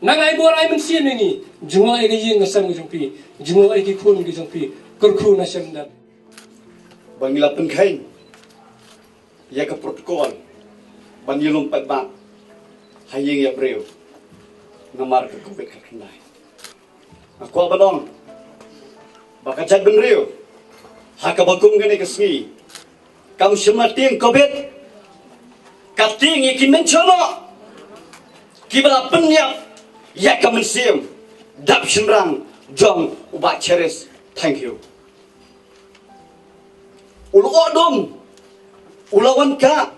Nang ai bor ai mynsiem ïa ngi. Jngoh ïa ka ïing ka sem ka jong phi. Jngoh ïa ki khun ki jong phi. Kyrkhu na shem lyndet. Ba ngi la pynkheiñ ïa ka protocol ban ïalum paidbah ha ïing ïa briew namar ka covid khatkhyndai. Nga kwah ban ong ba ka jaitbynriew ha kaba kum kane ka sngi kam shym la tieng covid, ka tieng ïa ki mynshonok kiba la pynïap ïa ka mynsiem dap shynrang jong u Bah Cherish. Thank you. U la ong dum, u la wan ka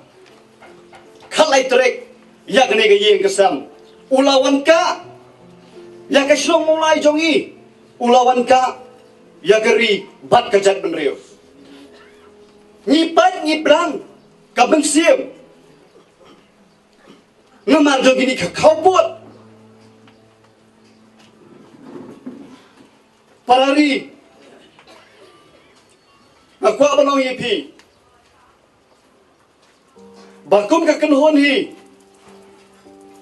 khatlai tarik ïa kane ka ïing ka sem. U la wan ka ïa ka shnong Mawlai jong ngi. U la wan ka ïa ka ri bad ka jaitbynriew. Ngi pait ngi plang ka mynsiem namar jong kine ki khawpud. Para ri, nga kwah ban ong ïa phi ba kum ka kynhun hi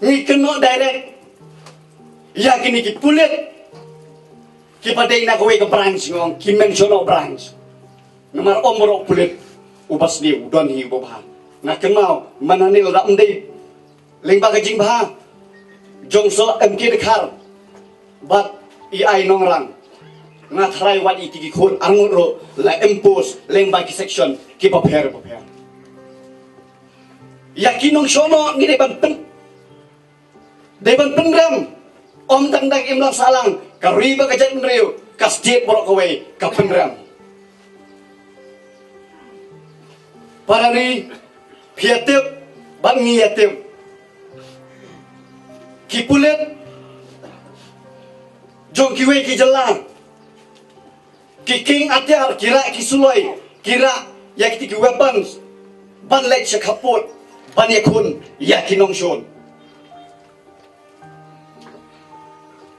ngi kynnoh direct ïa kine ki pulit kiba dei na kawei ka branch, nga ong ki mynshonok branch. Namar ym baroh pulit uba sniew u don hi uba bha. Nga kynmaw man hangne lada ym dei lyngba ka jingbha jong u Sir M K Dkhar bad i Ai Nongrang, nga tharai wat ïa ki khun arngut ruh la impose lyngba ki section kiba pher ba pher. Ïa ki nongshonok ngi dei ban pyn, dei ban pynrem. Ym tang tang imlang sahlang, ka ri bad ka jaitbynriew, ka state baroh kawei ka pynrem. Para ri, phi ïa tip bad ngi ïa tip, ki pulit jong kiwei ki jylla ki kieng atiar, ki rah ki suloi, ki rah ïa kiti ki weapons ban leit sha khappud ban ïakhun ïa ki nongshun.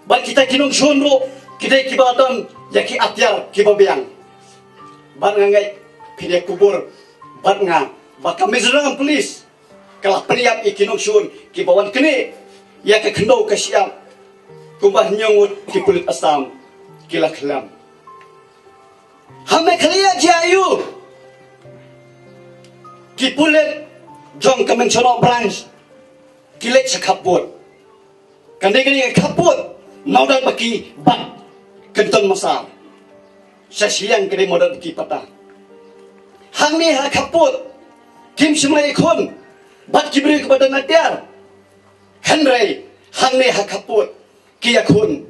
Bad kita ki nongshun ruh ki dei kiba don ïa ki atiar kiba biang. Bad nga ngeit phin ïa kubur bad nga ba ka Mizoram Police ka la pynïap ïa ki nongshun kiba wan knieh ïa ka khyndew ka shyiap kumba hynñiew ngut ki pulit Assam ki la khlem. Ha Meghalaya jia aiu ki pulit jong ka Mynchonok branch ki leit sha khappud? Kane kane ka khappud Mawdatbaki bad Kynton Massar. Sha shiliang kane Mawdatbaki pata. Hangne ha khappud kim shym la ïakhun bad ki briew kiba don atiar. Hynrei hangne ha khappud ki ïakhun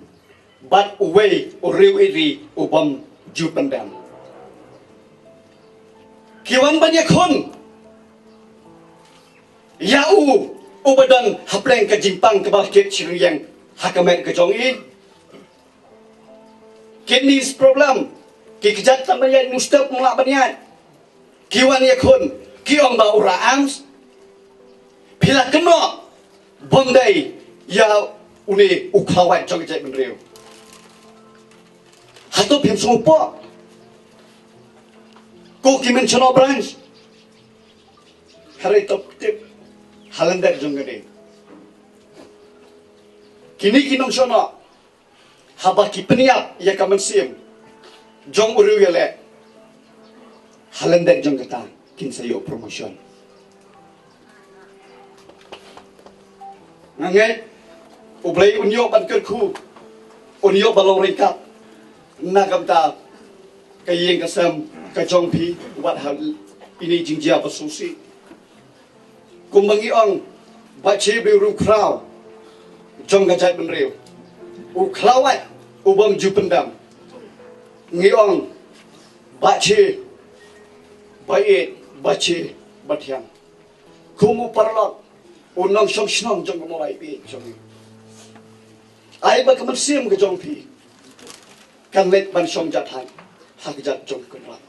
bad uwei u riew iri u bym ju pyndem. Ki wan ban ïakhun ïa u uba don hapdeng ka jingpang kaba kit shiryngiang ha ka met ka jong i. Kidneys problem, ki kjat tam ban ïaid, nongstep ym lah ban ïaid. Ki wan ïakhun, ki ong ba u rah ARMS. Phi la kynnoh bym dei ïa une u khlawait jong ka jaitbynriew. Hato phim sngewpoh? Ko ki Mynchonok branch, hynrei to tip ha lyndet jong kane. Kine ki nongshonok haba ki pynïap ïa ka mynsiem jong u riewïaleh, ha lyndet jong kata kin sa ïoh promotion. Nga ngeit U Blei un ïoh ban kyrkhu, un ïoh ban long ryngkat na ka bynta ka ïing ka sem ka jong phi wat ha ine i jingjia ba sngewsih. Kumba ngi ong, Bah Che ba u riewkhraw jong ka jaitbynriew, u khlawait u bym ju pyndem. Ngi ong Bah Che ba ïeit, Bah Che ba thiang. Kum u paralok, u nongshong shnong jong ka Mawlai ba ïeit jong ngi. Ai ba ka mynsiem ka jong phi kan leit ban shong jahthait ha kjat jong ki kynrad.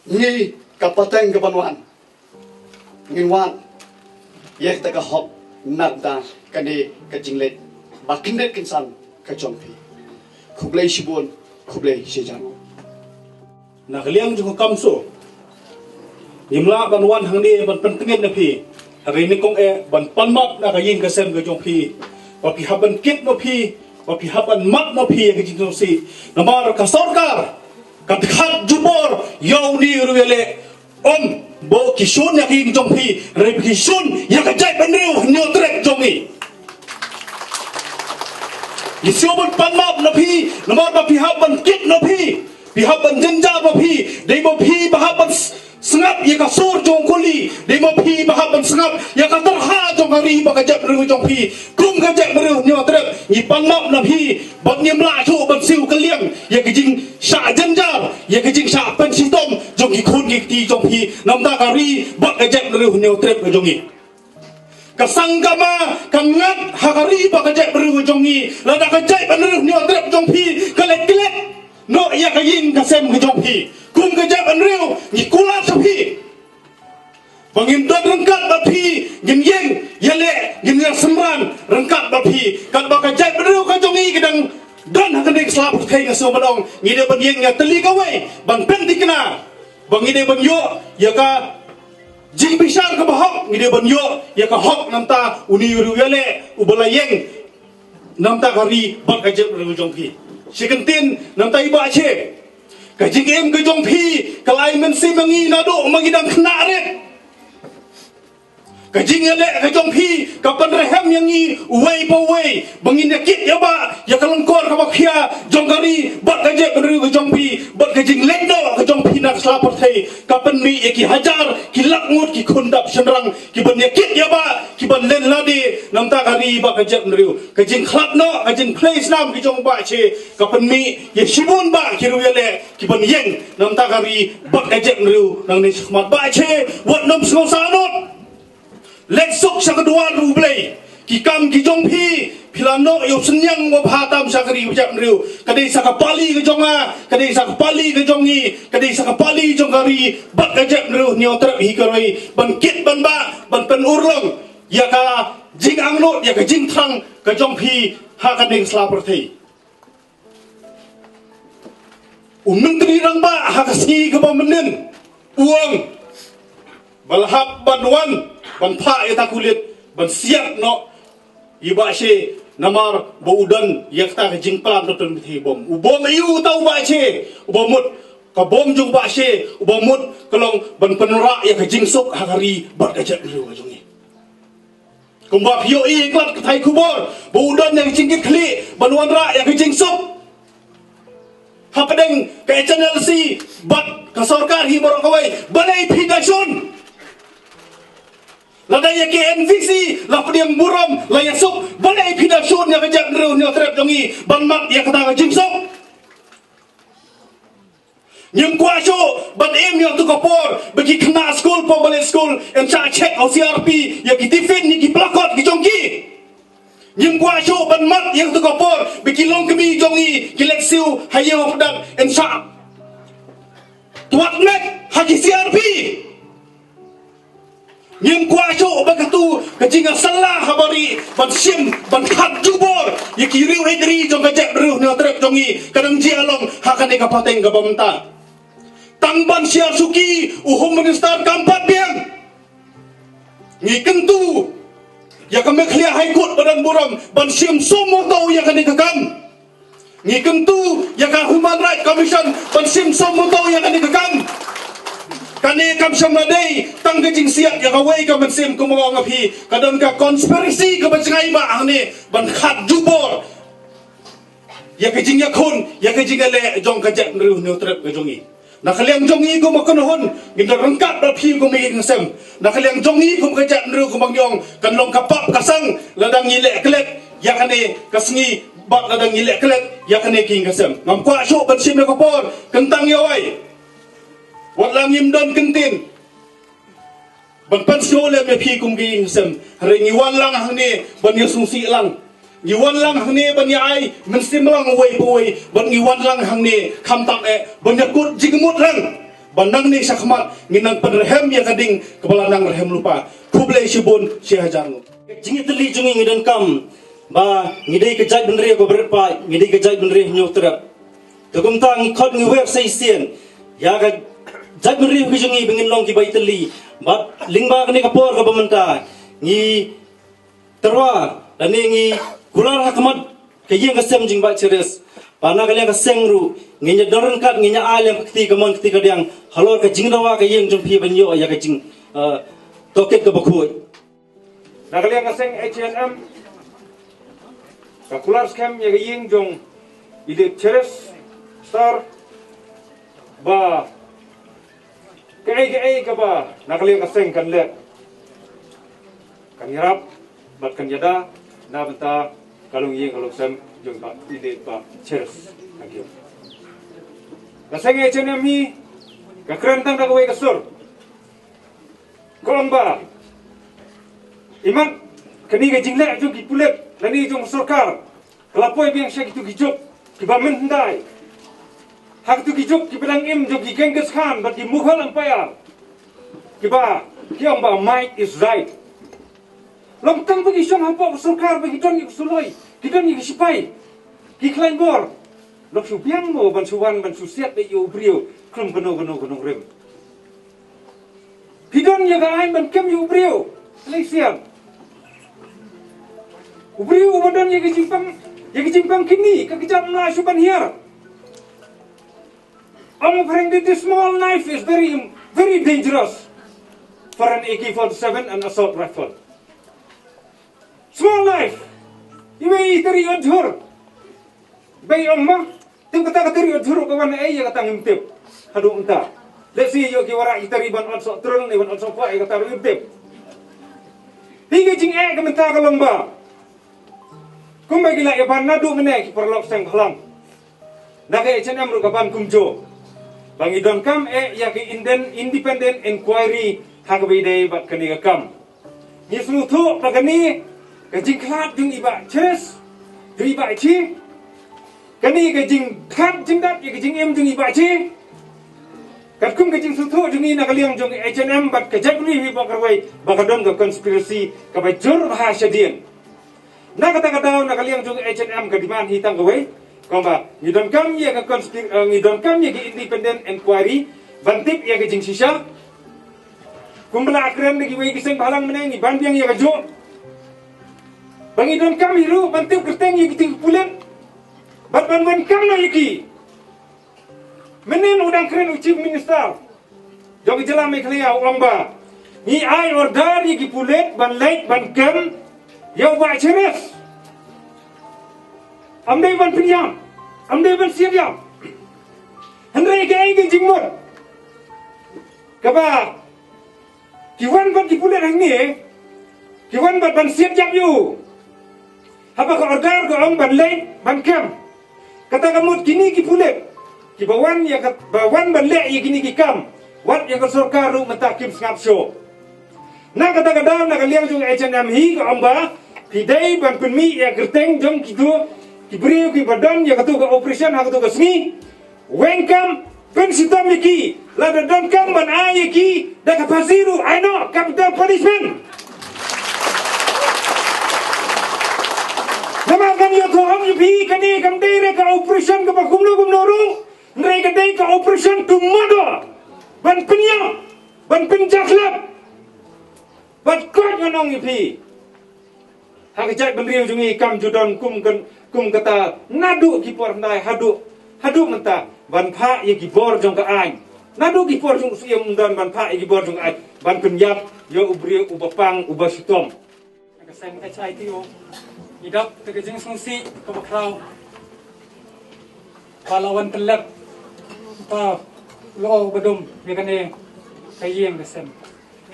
Ngi ka pateng ka ban wan, ngin wan ïa kata ka hok na ka bynta kane ka jingleit ba kyndit kynsan ka jong phi. Khublei shibun, khublei shijan. Na ka liang jong ka CoMSO, ngim lah ban wan hangne ban pyntngit na phi, hynrei nyngkong eh ban pan map na ka ïing ka sem ka jong phi, ba phi hap ban kit noh phi, ba phi hap ban map noh phi ïa ka jingsngewsih. Namar ka sorkar ka khot jubor ïa une u riewïaleh, ym bok ki shun ïa ka ïing jong phi, hynrei ki shun ïa ka jaitbynriew Hynñiewtrep jong ngi. Ngi shu ban pan map na phi, namar ba phi hap ban kit noh phi, phi hap ban jynjar noh phi, dei ba phi ba hap ban s-, sngap ïa ka sur jong u kuli, dei ba phi ba hap ban sngap ïa ka tyrha jong ka ri bad ka jaitbynriew jong phi. Kum ka jaitbynriew Hynñiewtrep, ngi pan map na phi, bad ngim lah shuh ban siew kylliang ïa ka jingshah jynjar, ïa ka jingshah pynshitom jong ki khun ki kti jong phi na ka bynta ka ri bad ka jaitbynriew Hynñiewtrep ka jong ngi. Ka sangkama ka ngat ha ka ri bad ka jaitbynriew jong ngi, lada ka jaitbynriew Hynñiewtrep jong phi ka leit klet noh ïa ka ïing ka sem ka jong phi, kum ka jaitbynriew ngi kular sha phi ba ngin don ryngkat bad phi, ngin ïeng ïaleh, ngin ïasynran ryngkat bad phi. Katba ka jaitbynriew ka jong ngi ka dang don ha kane ka sla pyrthei, nga sngewbha ban ong, ngi dei ban ïeng ïatylli kawei ban pynthikna, ba ngi dei ban ïoh ïa ka jingbishar kaba hok, ngi dei ban ïoh ïa ka hok na ka bynta une u riewïaleh uba la ïeng na ka bynta ka ri bad ka jaitbynriew jong phi. Shi kyntien na ka bynta i Bah Che. Ka jingim ka jong phi ka la ai mynsiem ïa ngi naduh ma ngi dang khynnah rit. Ka jingïaleh ka jong phi ka pynrhem ïa ngi uwei pa uwei ba ngin ïakit ïabah ïa ka lyngkor kaba khia jong ka ri bad ka jaitbynriew ka jong phi, bad ka jingleit noh ka jong phi na ka sla pyrthei ka pynmih ïa ki hajar ki lak ngut ki khun dap shynrang ki ban ïakit ïabah, ki ban len lade na ka bynta ka ri bad ka jaitbynriew. Ka jingkhlad noh, ka jingphlei snam ki jong Bah Che ka pynmih ïa shibun bah ki riewïaleh ki ban ïeng na ka bynta ka ri bad ka jaitbynriew nangne shakhmat. Bah Che, wat nym sngewsih noh. Leit suk sha ka duwar U Blei. Ki kam ki jong phi, phi la noh ïa u synñiang uba bha tam sha ka ri bad ka jaitbynriew. Ka dei sa ka pali ka jong nga, ka dei sa ka pali ka jong ngi, ka dei sa ka pali jong ka ri bad ka jaitbynriew Hynñiewtrep hi ka roi ban kit ban bah, ban pynurlong ïa ka jingangnud, ïa ka jingthrang ka jong phi ha kane ka sla pyrthei. U Myntri Rangbah ha ka sngi kaba mynnin u ong ba la hap ban wan ban phah ïa kata ka lit ban siat noh ïa Bah Che, namar ba u don ïa kata ka jingplan to tynbit hi bom. U bom aïu uta u Bah Che? Uba mut ka bom jong u Bah Che, uba mut ka long ban pynrah ïa ka jingsuk ha ka ri bad ka jaitbynriew ka jong ngi. Kumba phi ïohi ha ka thaiñ khubor ba u don ïa ka jingkitkhlieh ban wanrah ïa ka jingsuk. Hapdeng ka H N L C bad ka sorkar hi baroh kawei, balei phi da shun? Lada ïa ka N V C la pdiang burom, la ïasuk, balei phi da shun ïa ka jaitbynriew Hynñiewtrep jong ngi ban mad ïa kata ka jingsuk? Ngim kwah shuh ban im ïa katu ka por ba ki khynnah skul, pom ba leit skul, yn shah check ha u C R P ïa ki tiffin, ïa ki plakot ki jong ki. Ngim kwah shuh ban mad ïa katu ka por ba ki longkmie jong ngi ki leit siew ha ïew ha pdeng, yn shah twat met ha ki C R P. Ngim kwah shuh ba katu ka jingïasylla ha bari ban shim ban khot jubor ïa ki riew ri jong ka jaitbynriew Hynñiewtrep jong ngi ka dang jia long ha kane ka pateng kaba mynta. Tang ban syiar suki u Home Minister kam pat biang. Ngi kyntu ïa ka Meghalaya High Court ba don burom ban shim suo motu ïa kane ka kam. Ngi kyntu ïa ka Human Rights Commission ban shim suo motu ïa kane ka kam. Kane kam shym la dei tang ka jingsiat ïa kawei ka mynsiem, kumba nga ong ha phi, ka don ka conspiracy kaba jngai bha hangne ban khot jubor ïa ka jingïakhun, ïa ka jingïaleh jong ka jaitbynriew Hynñiewtrep ka jong ngi. Na ka liang jong ngi kum ka kynhun, ngin da ryngkat bad phi kum ka ïing ka sem. Na ka liang jong ngi kum ka jaitbynriew, kumba ngi ong, kan long ka pap ka sang lada ngi leh klet ïa kane ka sngi bad lada ngi leh klet ïa kane ka ïing ka sem. Ngam kwah shuh ban shim ïa ka por, kyntang ïa wei. Wat la ngim don kyntien ban pynsngewlem ïa phi kum ka ïing ka sem, hynrei ngi wan lang hangne ban ïasngewsih lang. Ngi wan lang hangne ban ïa ai mynsiem lang uwei pa uwei, bad ngi wan lang hangne khamtam eh ban ïa kut jingmut lang. Ban nangne shakhmat ngin nang pynrhem ïa ka ding kaba la nang rhem lypa. Khublei shibun, shi hajar nguh. Jingïatylli jong ngi ngi donkam ba ngi dei ka jaitbynriew kaba rit paid, ngi dei ka jaitbynriew hynñiewtrep. Te kumta ngi khot ngi wer sa shisien ïa ka jaitbynriew ka jong ngi ba ngin long kiba ïatylli. Bad lyngba kane ka por kaba mynta ngi tyrwa lane ngi kular ha khmat ka ïing ka sem jong i Bah Cheres. Bad na ka liang ka seng ruh ngin ïa don ryngkat, ngin ïa ai lem ka kti kamon kti kadiang halor ka jingdawa ka ïing jong phi ban ïoh ïa ka jing, eh, tohkit kaba khuid. Na ka liang ka seng H and M ka kular skhem ïa ka ïing jong i Bah Cheres Star ba kaei kaei kaba na ka liang ka seng kan leh kan ïarap bad kan ïada na bynta ka longïing ka longsem jong i Bah Cheres. Thank you. Ka seng H and M hi ka kren tang da kawei ka sur. Ka ong ba imat kane ka jingleh jong ki pulit lane jong sorkar ka la poi biang sha kitu ki juk kiba mynhyndai. Ha kitu ki juk kiba dang im jong ki Genghis Khan bad ki Mughal Empire kiba ki ong ba might is right. Long tang ba ki shong hapoh ka sorkar ba ki don ïa ka suloi, ki don ïa ki shipai, ki khlaiñ bor, long shu biang mo ban shu wan ban shu siat beit ïa u briew khlem kano kano ka nongrim. Phi don ïa ka aiñ ban kem ïa u briew. Lei sian. U briew uba don ïa ka jingpang, ïa ka jingpang kidney, ka kjat ym lah shuh ban hiar. Ong phareng, the small knife is very, very dangerous for an A K forty-seven and assault rifle. Small knife. Iwei i tari ot jhur. Bei ong ma. Tip kata ka tari ot jhur ka wan ei ïa kata ngim tip. Haduh mynta. Let's see ïoh ki wara i tari ban ot soh trun ne ban ot soh pha ïa kata ruh ngim tip. Hi ka jingeh ka mynta ka long ba kumba ki la ïa ban naduh mynne ki paralok seng bhalang. Na ka H and M ruh ka ban kumjuh. Ba ngi donkam eh ïa ka inden-, independent inquiry ha kaba ïadei bad kane ka kam. Ngi sngewthuh ba kane ka jingkhlad jong i Bah Cheres, jong i Bah Chi. Kane ka jingkhlad jingdat ïa ka jingim jong i Bah Chi. Katkum ka jingsngewthuh jong ngi na ka liang jong ka H and M bad ka jaitbynriew hi baroh kawei ba ka don ka conspiracy kaba jur bha shadien. Na kata ka daw na ka liang jong ka H and M ka demand hi tang kawei. Kumba ngi donkam ïa ka conspir-, eh, ngi donkam ïa ka independent inquiry ban tip ïa ka jingshisha. Kumba la kren da kiwei ki seng bhalang mynne ngi ban biang ïa kajuh. Ba ngi donkam hi ruh ban tip kyrteng ïa kito ki pulit. Bad ban wan kam noh ïa ki. Mynnin u dang kren u Chief Minister jong ka jylla Meghalaya u ong ba ngi ai order ïa ki pulit ban leit ban kem ïa u Bah Cheres. Ym dei ban pynïap, ym dei ban siat ïap. Hynrei kaei ka jingmut kaba ki wan bad ki pulit hangne, ki wan bad ban siat ïap ïa u. Haba ka order ka ong ban leit ban kem. Kata ka mut kine ki pulit kiba wan ïa ka, ba wan ban leh ïa kine ki kam, wat ïa ka sorkar ruh mynta kim sngap shuh. Na kata ka daw na ka liang jong H and M hi ka ong ba phi dei ban pynmih ïa kyrteng jong kito ki briew kiba don ïa kato ka operation ha kato ka sngi. Weng kam, pynshitom ïa ki, lada donkam ban ai ïa ki da ka phasi ruh, ai noh capital punishment. Namar ngan ïathuh ïa phi, kane kam dei re ka operation kaba kumno kumno ruh, hynrei ka dei ka operation to murder, ban pynïap, ban pynjakhlep, ban koit, ngan ong ïa phi. Ha ka jaitbynriew jong ngi kam ju don kum kan, kum kata naduh ki por hyndai haduh, haduh mynta ban phah ïa ki bor jong ka aiñ. Naduh ki por jong u Syiem ym don ban phah ïa ki bor jong ka aiñ ban pynïap ïa u briew uba pang uba shitom. Ka seng H I T O ngi dap da ka jingsngewsih kaba khraw ba la wan tyllep ta lo ba dum ïa kane ka ïing ka sem.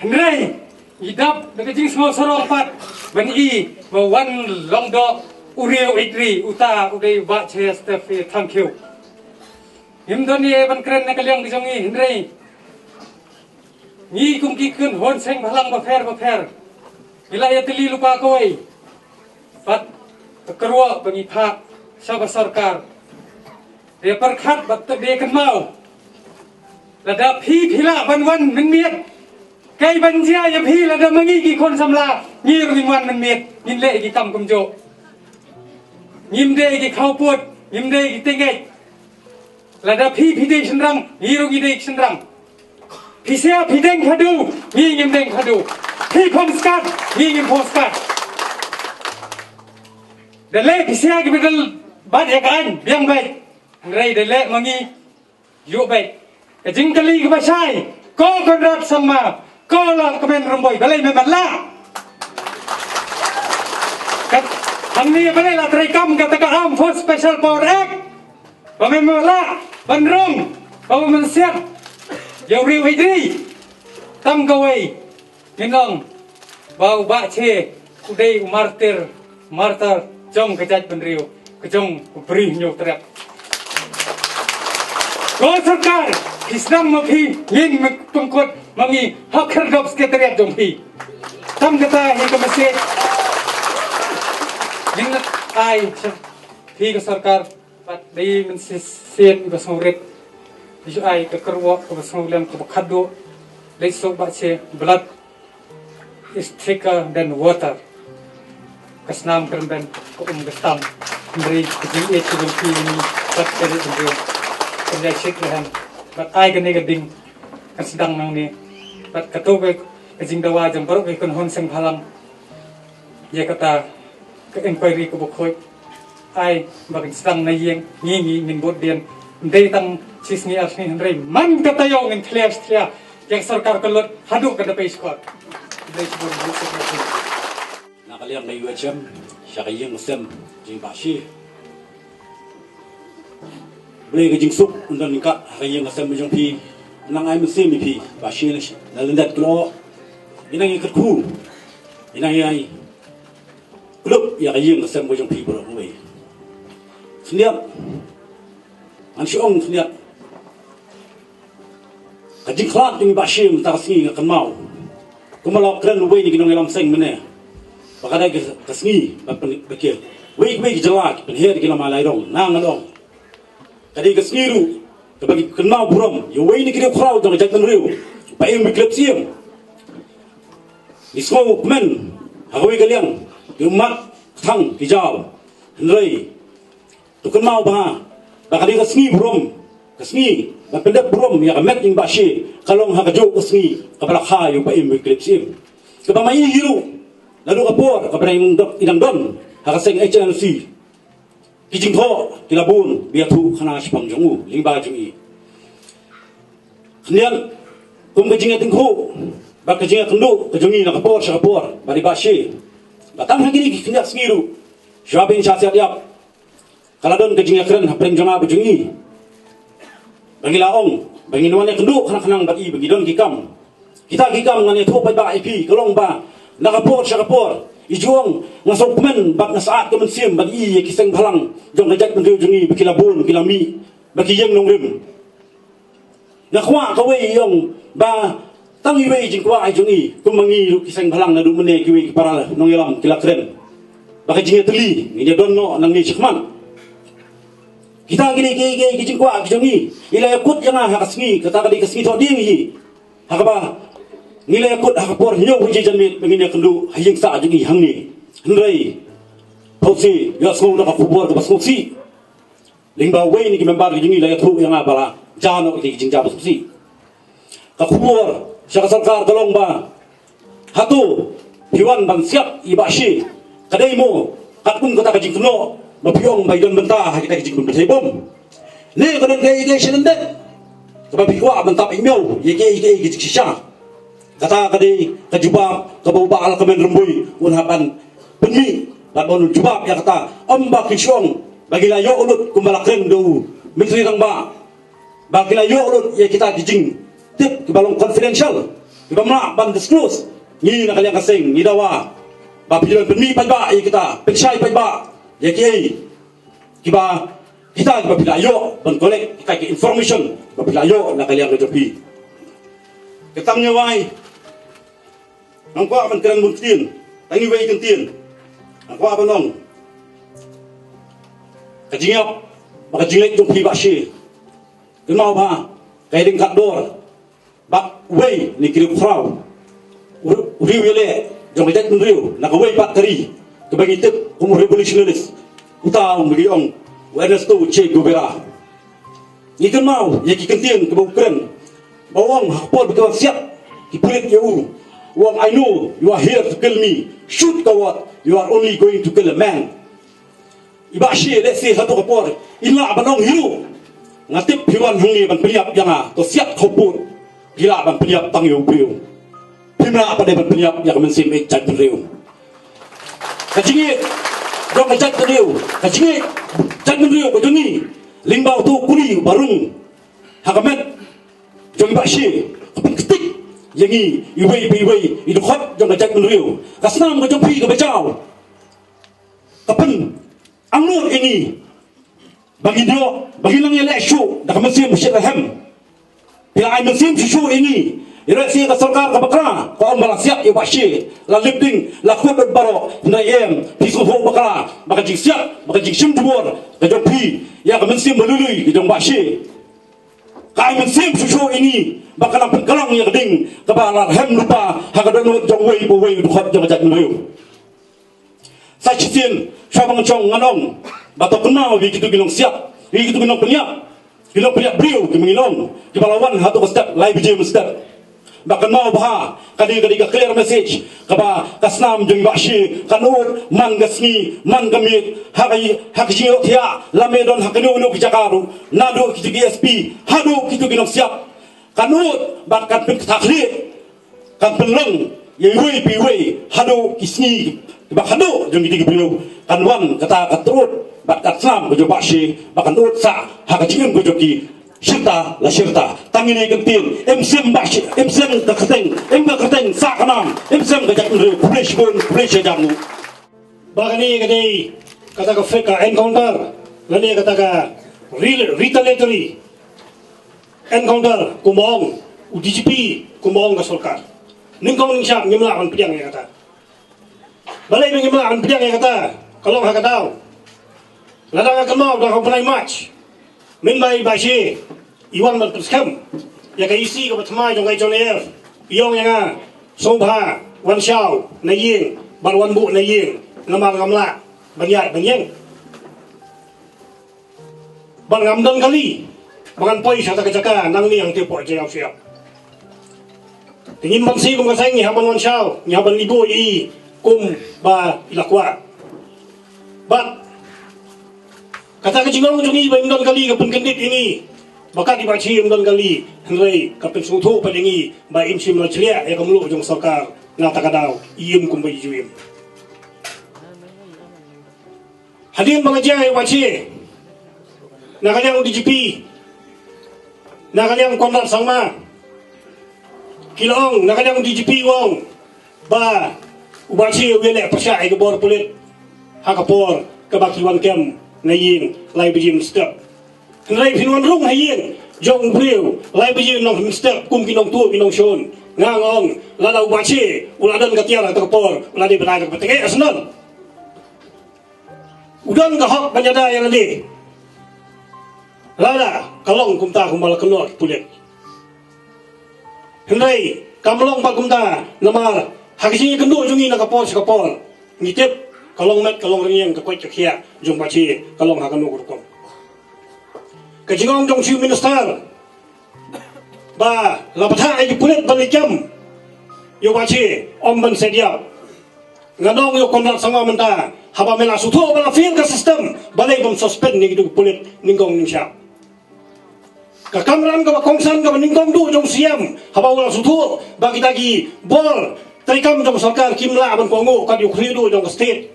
Hynrei ngi dap da ka jingsngew sarong pat ban i ba wan long doh u riew ïeit ri, uta u dei Bah Chester Thangkhiew. Ngim don ei ban kren na ka liang ka jong ngi, hynrei ngi kum ki khun hon seng bhalang bapher bapher ngi la ïatylli lypa kawei. Bad Ka kyrwoh ba ngi phah sha ka sorkar, da pyrkhat bad da kynmaw. Lada phi phi lah ban wan mynmiet, kai ban jia ïa phi. Lada ma ngi ki khun samla, ngi ruh ngin wan mynmiet, ngin leh ki kam kumjuh. Ngim dei ki khawpud, ngim dei ki tengek. Lada phi phi dei shynrang, ngi ruh ngi dei shynrang. Phi sia phi deng khadu, ngi ngim deng khadu. Phi phong skat, ngi ngim phong skat. Da leh phi sia ki bidal bat ïa ka aiñ, biang beit. Hynrei da leh ma ngi, ïoh beit. Ka jingkylli kaba shai, ko Conrad Sangma, ko Lahkmen Rymbui, balei mem lah? Kat hangne balei la trei kam kata ka Armed Force Special Power Act? Ba mem lah ban rung, ba mem siat ïa u riew Aidri. Tang kawei, ngin ong ba u Bah Che u dei u martir, martyr jong ka jaitbynriew, ka jong u Bri Hynñiewtrep. Ko sorkar, phi sdang ma phi, ngin pynkut ma ngi ha khyrdop secretariat jong phi. Tang kata hi ka message ngin ai sha phi ka sorkar. Bad dei mynsiem ba sngewrit, dei shu ai ka kyrwoh kaba sngewlem kaba khatduh. Dei suk Bah Che, blood is thicker than water. Ka snam kyrmen ka um ka stam. Hynrei ka jingïeit ka jong phi ïa ngi bad ka ri bynriew, kan ïai shit la hem. Bad ai kane ka ding kan sdang nangne. Bad kato ka, ka jingdawa jong baroh ki kynhun seng bhalang ïa kata ka inquiry kaba khuid. Ai ba kin sdang na ïing, ngi ngi ngin bud dien. Ym dei tang shi sngi ar sngi, hynrei man ka taïew ngin thlia thlia ïa ka sorkar ka lut haduh ka da pei skor. Ym dei shi bun bun shi bun. Na ka liang ka U H M sha ka ïing ka sem jong i Bah Shi. Blei ka jingsuk un don ryngkat ha ka ïing ka sem jong phi. Nang ai mynsiem ïa phi Bah Shi na lyndet kloi. Ngi nang ïa kyrkhu, ngi nang ïa kyllup ïa ka ïing ka sem ka jong phi baroh kawei. Khyndiat, ngan shu ong khyndiat, ka jingkhlad jong i Bah Shi mynta ka sngi nga kynmaw. Kumba la kren uwei na ki nongïalam seng mynne, ba ka dei ka sngi ba pyn, ba kiwei kiwei ki jylla ki pynher ki lama lai rong, na ngan ong. Ka dei ka sngi ruh kaba ngi kynmaw burom ïa uwei na ki riewkhraw jong ka jaitbynriew, Bah Im Wycliffe Syiem. Ngi sngewkmen ha kawei ka liang, ki ummat, ki thang, ki jaw. Hynrei to kynmaw bha ba ka dei ka sngi burom, ka sngi ba pyndep burom ïa ka met jong i Bah Shi, ka long ha kajuh ka sngi kaba la kha ïa u Bah Im Wycliffe Syiem. Kaba ma i hi ruh, naduh ka por kaba i dang don ha ka seng H N C, ki jingthoh ki la bun ba ïathuh khana shaphang jong u lyngba jong i. Khyndiat, kum ka jingïatyngkhuh bad ka jingïakynduh ka jong i na ka por sha ka por bad i Bah Shi, ba tang ha kine ki khyndiat sngi ruh, shuwa ban shah siat ïap, ka la don ka jingïakren hapdeng jong nga bad jong i, ba ngi la ong ba ngin wan ïakynduh khnang khnang bad i ba ngi don ki kam. Kita ki kam ngan ïathuh paidbah ïa phi, ka long ba na ka por sha ka por, i ju ong, nga sngewkmen bad nga syaid ka mynsiem bad i ïa ki seng bhalang jong ka jaitbynriew jong i ba ki la bun, ki la mih, ba ki ïeng nongrim. Nga kwah kawei, i ong ba tang iwei i jingkwah i jong i, kum ma ngi ruh ki seng bhalang naduh mynne, kiwei ki para nongïalam ki la kren ba ka jingïatylli ngin ïa don noh nangne shakhmat. Kita kine ki, ki, ki jingkwah ki jong i, i la ïakut ïa nga ha ka sngi, kata ka dei ka sngi Thohdieng hi, ha kaba ngi la ïakut ha ka por hynñiew baje janmiet ba ngin ïakynduh ha ïing sah jong i hangne. Hynrei Thohdieng ïohsngew na ka khubor kaba sngewsih. Lyngba uwei na ki member ki jong i la ïathuh ïa nga ba la jia noh ki jingjia ba sngewsih. Ka khubor sha ka sorkar ka long ba hato phi wan ban siat ïa i Bah Shi, ka dei mo katkum kata ka jingkynnoh ba phi ong ba i don bynta ha kita ki jingpynbeit bom? Ne ka don kaei kaei sha lyndet kaba phi kwah ban tap ïa miaw ïa kiei kiei ki jingshisha? Kata ka dei ka jubab kaba u Bah Lahkmen Rymbui un hap ban pynmih bad ban jubab ïa kata. Ym ba ki shu ong ba ki la ïoh lut kumba la kren da u Myntri Rangbah, ba ki la ïoh lut ïa kita ki jingtip kiba long confidential, kiba ym lah ban disclose. Ngi na ka liang ka seng ngi dawa ba phi dei ban pynmih paidbah ïa kita, pynshai paidbah ïa kiei kiba kita kiba phi la ïoh ban collect, kita ki information ba phi la ïoh na ka liang ka jong phi. Ka tam ñiewai, ngam kwah ban kren bun ktien, tang iwei i ktien. Ngam kwah ban ong, Ka jingïap bad ka jingleit jong phi Bah Shi, kynmaw ba ka ïadei ka dor bad uwei na ki riew khraw, u riew ïaleh jong ka jaitbynriew na kawei pat ka ri kaba ngi tip kum u revolutionist, uta uba ngi ong u Ernesto Che Guevara. Ngi kynmaw ïa ki kyntien kiba u kren, ba u ong ha ka por ba ki wan siat ki pulit ïa u, u ong, "I know you are here to kill me. Shoot, coward. You are only going to kill a man." I Bah Shi, lehse hato ka por in lah ban ong hi ruh, "Nga tip phi wan hangne ban pynïap ïa nga, to siat khawpud. Phi lah ban pynïap tang ïa u briew. Phim lah pat de ban pynïap ïa ka mynsiem ïeit jaitbynriew." Ka jingïeit jong ka jaitbynriew, ka jingïeit jaitbynriew ka jong ngi, lyngba uto u kuli uba rung ha ka met jong i Bah Shi, ka pynktik ïa ngi iwei pa iwei i dkhot jong ka jaitbynriew. Ka snam ka jong phi kaba jaw ka pynangnud ïa ngi ba ngin ïoh, ba ngin nang ïaleh shuh da ka mynsiem ba shit rhem. Phi la ai mynsiem shuh shuh ïa ngi. Ïa lehse ka sorkar kaba kla ka ong ba la siat ïa u Bah Shi, la lip ding, la kut lut baroh, hynrei em, phi sngewthuh bakla ba ka jingsiat, ba ka jingshim jubor ka jong phi ïa ka mynsiem ba lui lui ka jong u Bah Shi, ka ai mynsiem shuh shuh ïa ngi ba kan nang pynkylla ïa ka ding kaba la rhem lypa ha ka dohnud jong uwei pa uwei u dkhot jong ka jaitbynriew. Sa shisien, shuwa ba ngan shong ngan ong ba to kynmaw ïa kito ki nongsiat, ïa kito ki nongpynïap, ki nongpynïap briew kiba ngi ong, kiba la wan hato ka step lai baje mynstep. Ba kynmaw bha, kane ka dei ka clear message kaba ka snam jong i Bah Shi ka nud man ka sngi man ka miet ha ka, ha ka jingïohthiah, lane don ha kano kano ka jaka ruh, naduh kito ki S P haduh kito ki nongsiat. Ka nud bad kan pynktah khlieh, kan pynlong ïa iwei pa iwei haduh ki sngi kiba khadduh jong kito ki briew. Kan wan kata ka nud bad ka snam ka jong u Bah Shi ba ka nud sah ha ka jingim ka jong ki shirta la shirta. Tang ine i kyntien, im sem Bah Shi, im sem ka kyrteng, im ka kyrteng sah ka nam, im sem ka jaitbynriew. Khublei shibun, khublei shihajar nguh. Ba kane ka dei kata ka fake, ka encounter, lane kata ka re-, retaliatory encounter, kumba ong u D G P, kumba ong ka sorkar. Nyngkong nyngshap ngim lah ban pdiang ïa kata. Balei ba ngim lah ban pdiang ïa kata? Ka long ha ka daw, lada nga kynmaw da ka u bnai March, mynba i Bah Shi i wan ban pynskhem ïa ka E C kaba thymmai jong ka H O N A F, i ong ïa nga, sngewbha wan shaw na ïing bad wan buh na ïing, namar ngam lah ban ïaid ban ïeng, bad ngam don kali ba ngan poi sha kata ka jaka nangne hangtei hapoh Jaiaw Siap. Te ngim banse kum ka seng, ngi hap ban wan shaw, ngi hap ban leit buh ïa i kumba i la kwah. Bad kata ka jinglong jong ngi ba im don kali ka pynkyndit ïa ngi ba kat i Bah Shi im don kali, hynrei ka pynsngewthuh pat ïa ngi ba im shym la jliah ïa ka mluh jong sorkar. Na kata ka daw i im kumba i ju im. Hadien ba la jia ïa u Bah Shi, na ka liang u D G P, na ka liang Conrad Sangma, ki la ong, na ka liang u D G P u ong ba u Bah Shi u ïaleh pyrshah ïa ka bor pulit ha ka por kaba ki wan kem na ïing lai baje mynstep. Hynrei phin wan rung ha ïing jong u briew lai baje mynstep kum ki nongtuh ki nongshun. Nga ong, lada u Bah Shi u la don ka tiar ha kata ka por, u la dei ban ai da kaba tyngeh shen. U don ka hok ban ïada ïa lade lada ka long kumta kumba la kynnoh ki pulit. Hynrei kam long pat kumta, namar ha ka jingïakynduh jong ngi na ka por sha ka por, ngi tip ka long met ka long rynïeng, ka koit ka khiah jong u Bah Shi ka long ha kano ka rukom. Ka jingong jong u Chief Minister ba la bthah ïa ki pulit ban leit kem ïa u Bah Shi, ym ban set ïap. Nga ong ïa u Conrad Sangma mynta, haba me la sngewthuh ba la fail ka system, balei bym suspend ïa kito ki pulit nyngkong nyngshap? Ka kamram kaba kongsan kaba nyngkong duh jong u C M, haba u la sngewthuh ba kita ki bor treikam jong ka sorkar kim lah ban kohnguh kat ïa u khlieh duh jong ka state,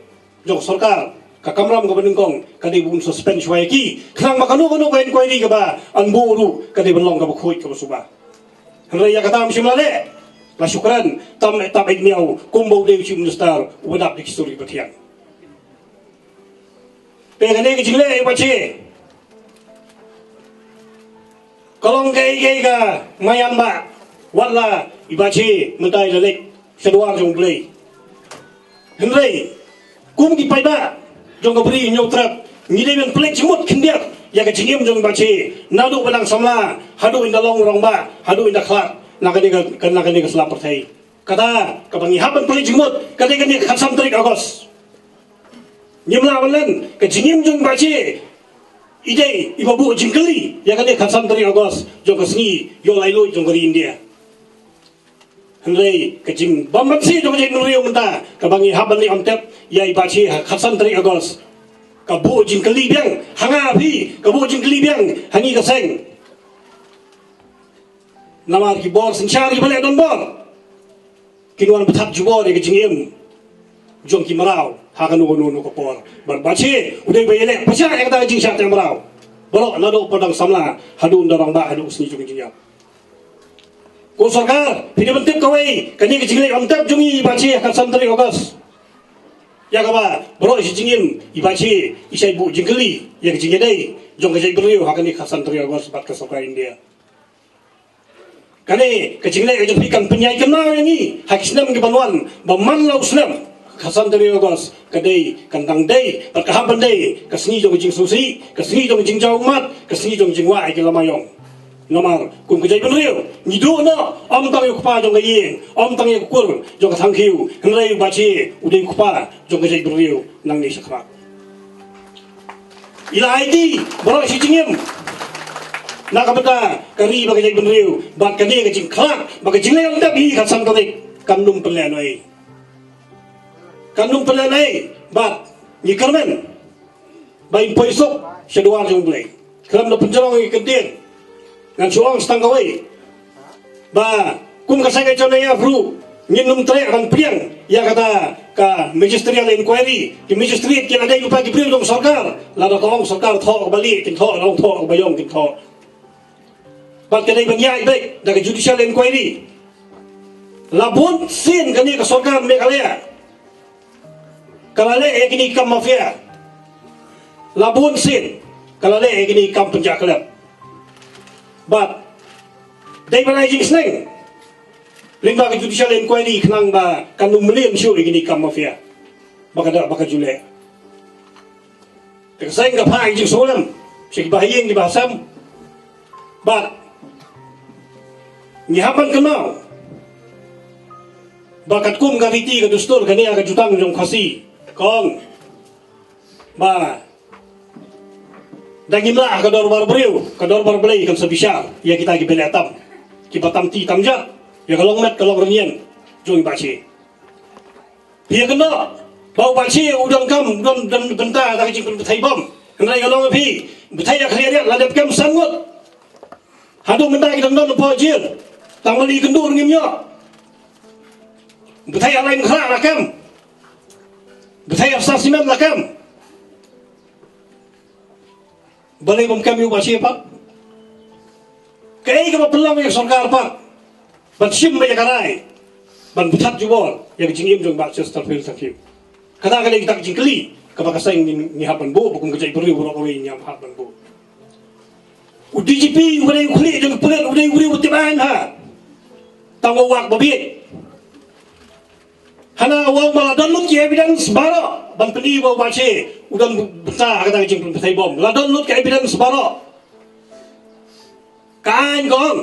jong ka sorkar, ka kamram kaba nyngkong ka dei ba un suspend shuwa ïa ki, khnang ba kano kano ka inquiry kaba yn buh ruh ka dei ban long kaba khuid kaba suba. Hynrei ïa kata ym shym la leh. La shu kren tam eh tam eh miaw kumba u dei u Chief Minister uba dap da ki sur kiba thiang. Te kane ka jingleh ïa u Bah Shi ka long kaei kaei ka maïan ba wat la i Bah Shi mynta i la leit sha dwar jong U Blei. Hynrei kum ki paidbah jong ka Bri Hynñiewtrep, Ngi dei ban pynleit jingmut khyndiat ïa ka jingim jong i Bah Che, naduh ba dang samla haduh ynda long rangbah, haduh ynda khlad na kane ka, na kane ka sla pyrthei. Kata kaba ngi hap ban pynleit jingmut ka dei kane ka khatsan tarik August. Ngim lah ban len, ka jingim jong i Bah Che i dei iba buh jingkylli ïa kane ka khatsan tarik August jong ka sngi ïoh laitluid jong ka ri India. Hynrei ka jingbym banse jong ka jaitbynriew mynta kaba ngi hap ban leit ong tep ïa i Bah Che ha ka khatsan tarik August, ka buh jingkylli biang ha nga phi, ka buh jingkylli biang ha ngi ka seng. Namar ki bor synshar kiba leh donbor kin wan pynthat jubor ïa ka jingim jong ki mraw ha kano kano ka por. Bad Bah Che u dei ba ïaleh pyrshah ïa kata ka jingshah teh mraw baroh naduh ba dang samla haduh ynda rangbah, haduh ka sngi jong ka jingïap. Ko sorkar, phi dei ban tip kawei, kane ka jingleit ong tep jong i Bah Che ha ka khatsan tarik August, ïa kaba baroh shi jingim i Bah Che i shait buh jingkylli ïa ka jingïadei jong ka jaitbynriew ha kane ka khatsan tarik August bad ka sorkar India. Kane ka jingleh ka jong phi kan pynïaid kynmaw ïa ngi ha ki snem kiban wan, ba man la u snem ka khatsan tarik August ka dei, kan dang dei bad ka hap ban dei ka sngi jong ka jingsngewsih, ka sngi jong ka jingjaw ummat, ka sngi jong ka jingwah ïa ki lama ïong. Namar kum ka jaitbynriew ngi duh noh ym tang ïa u kpa jong ka ïing, ym tang ïa u kur jong ka thangkhiew, hynrei Bah Che u dei u kpa jong ka jaitbynriew nangne shakhmat. I la aiti baroh shi jingim na ka bynta ka ri bad ka jaitbynriew, bad kane ka jingkhlad bad ka jingleh ong tep hi ka khatsan tarik kam nym pynlehnoh ei. Kam nym pynlehnoh ei, bad ngi kyrmen ba ngin poi suk sha duwar jong U Blei. Khlem da pynjrong ïa ka ktien, ngan shu ong sa tang kawei ba kum ka seng H N I F ruh ngin nym treh ban pdiang ïa kata ka magisterial inquiry. Ki magistrate ki la dei lypa ki briew jong sorkar, lada ka ong sorkar thoh kaba lieh kin thoh, lada ong thoh kaba ïong kin thoh. Bad ka dei ban ïaid beit da ka judicial inquiry. La bun sien kane ka sorkar Meghalaya ka la leh ïa kine ki kam mafia. La bun sien ka la leh ïa kine ki kam pynjah khlem. Bad dei ban ai jingsneng lyngba ka judicial inquiry khnang ba kan nym mlien shuh ïa kine ki kam mafia ba ka da, ba ka ju leh. Te ka seng ka phah ïa ka jingsngewlem sha kiba ha ïing kiba ha sem. Bad ngi hap ban kynmaw ba katkum ka riti ka dustur, kane ka jutang jong Khasi ka ong ba da ngim lah ha ka dorbar briew, ka dorbar Blei kan sa bishar ïa kita kiba leh tam, kiba tam ti tam jat ïa ka long met ka long rynïeng jong i Bah Che. Phi ïa kynnoh ba u Bah Che u donkam, u don, don bynta da ka jingpynbthei bom. Hynrei nga ong ïa phi, bthei ha khlieh riat la dep kem san ngut. Haduh mynta ki dang don hapoh jel. Tang ma la ïakynduh ruh ngim ïoh. Bthei ha Laitumkhrah la kem. Bthei ha Star Cement la kem. Balei bym kem ïa u Bah Che pat? Kaei kaba pynlong ïa ka sorkar pat ban shim beit ïa ka rai ban pynthat jubor ïa ka jingim jong Bah Chesterfield Thangkhiew? Kata ka dei kita ki jingkylli kaba ka seng ngi, ngi hap ban buh, ba kum ka jaitbynriew baroh kawei ngi hap ban buh. U D G P uba dei u khlieh jong ka pulit, u dei u briew uba tip aiñ bha. Tang u wak ba bieit. Hana u ong ba la don lut ki evidence baroh ban pyni ba u Bah Che u don bynta ha kata ka jingpynbthei bom. La don lut ki evidence baroh. Ka aiñ ka ong.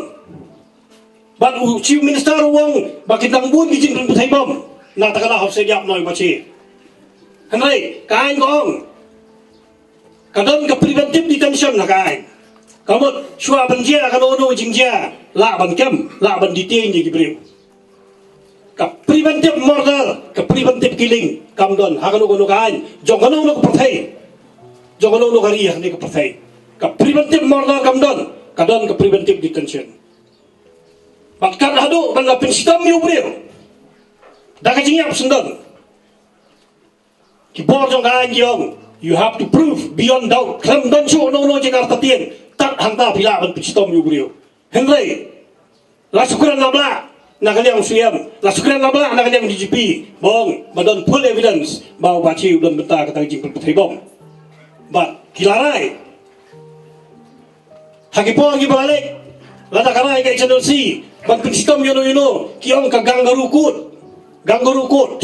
Bad u Chief Minister u ong ba ki dang bun ki jingpynbthei bom na takala hapseh ïap noh u Bah Che. Hynrei ka aiñ ka ong ka don ka preventive detention ha ka aiñ. Ka mut shuwa ban jia kano kano jingjia lah ban kem, lah ban detain ïa ki briew. Ka preventive murder, ka preventive killing kam don ha kano kano ka aiñ jong kano kano ka pyrthei, jong kano kano ka ri ha kane ka pyrthei. Ka preventive murder kam don, ka don ka preventive detention. Bad kat haduh ban la pynshitom ïa u briew da ka jingïap syndon. Ki bor jong ka aiñ ki ong, you have to prove beyond doubt. Khlem don shuh kano kano jingkyrtatien, tad hangta phi lah ban pynshitom ïa u briew. Hynrei la shu kren na blah na ka liang u Syiem, la shu kren na blah na ka liang D G P, ba ong ba don full evidence ba u Bah Che u don bynta kata ka jingpynbthei bom. Bad ki la rai ha ki por kiba la leit, lada ka rai ka H N L C ban pynshitom ïano ïano, ki ong ka kangaroo court, kangaroo court.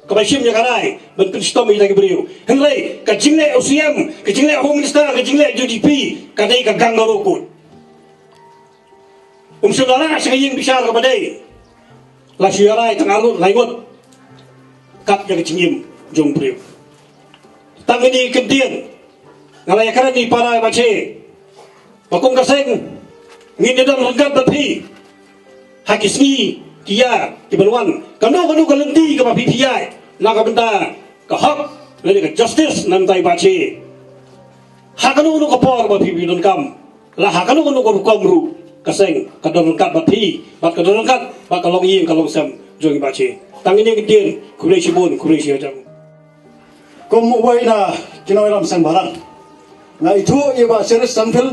kaba shim ïa ka rai ban pynshitom ïa kita ki briew. Hynrei ka jingleh u C M, ka jingleh Home Minister, ka jingleh U D P, ka dei ka gang baroh kut. Um shym la rah sha ka ïing bishar kaba dei. La shu ïa rai tang arngut laingut kat ïa ka jingim jong u briew. Tang kine ki kyntien nga la ïakren ïa i para i ba che, ba kum ka seng ngin ïa don ryngkat bad phi ha ki sngi ki ïar ki ban wan. Kano kano ka lynti kaba phi phi ïaid na ka bynta ka hok lane ka justice na ka bynta i ba che, ha kano kano ka por ba phi phi donkam, la ha kano kano ka rukom ruh, ka seng ka don ryngkat bad phi bad ka don ryngkat bad ka longïing ka longsem jong i ba che. Tang kine ki kyntien, khublei shibun, khublei shihajar. Kum uwei na ki nongïalam seng bhalang, nga ithuh ïa i Bah Cherish Sangphil,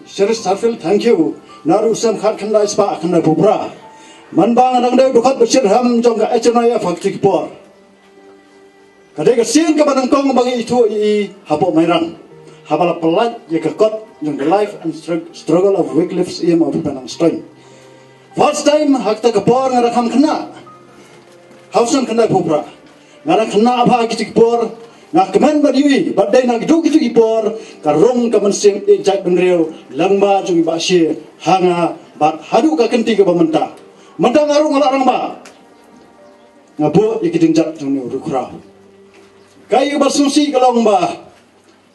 Cherish Sangphil, thank you, naduh u snem khatkhyndai spah khyndaiphew phra. Man ba nga dang dei u dkhot ba shitrhem jong ka H N Y F ha kito ki por. Ka dei ka sien kaba nyngkong ba nga ithuh ïa i hapoh Mairang, haba la pyllait ïa ka kot jong The Life and Strug-, Struggle of Wycliffe Siem of Penang Stone. First time ha kata ka por nga dang kham khynnah, ha u snem khyndaiphew phra. Nga dang khynnah bha ha kito ki por, nga kmen bad ïohi ba dei na kito kito ki por ka rung ka mynsiem ïeit jaitbynriew lyngba jong i Bah Shie ha nga bad haduh ka kynti kaba mynta. Mynta nga rung nga la rangbah, nga buh ïa ki jingjat jong une u riewkhraw. Kaei kaba sngewsih ka long ba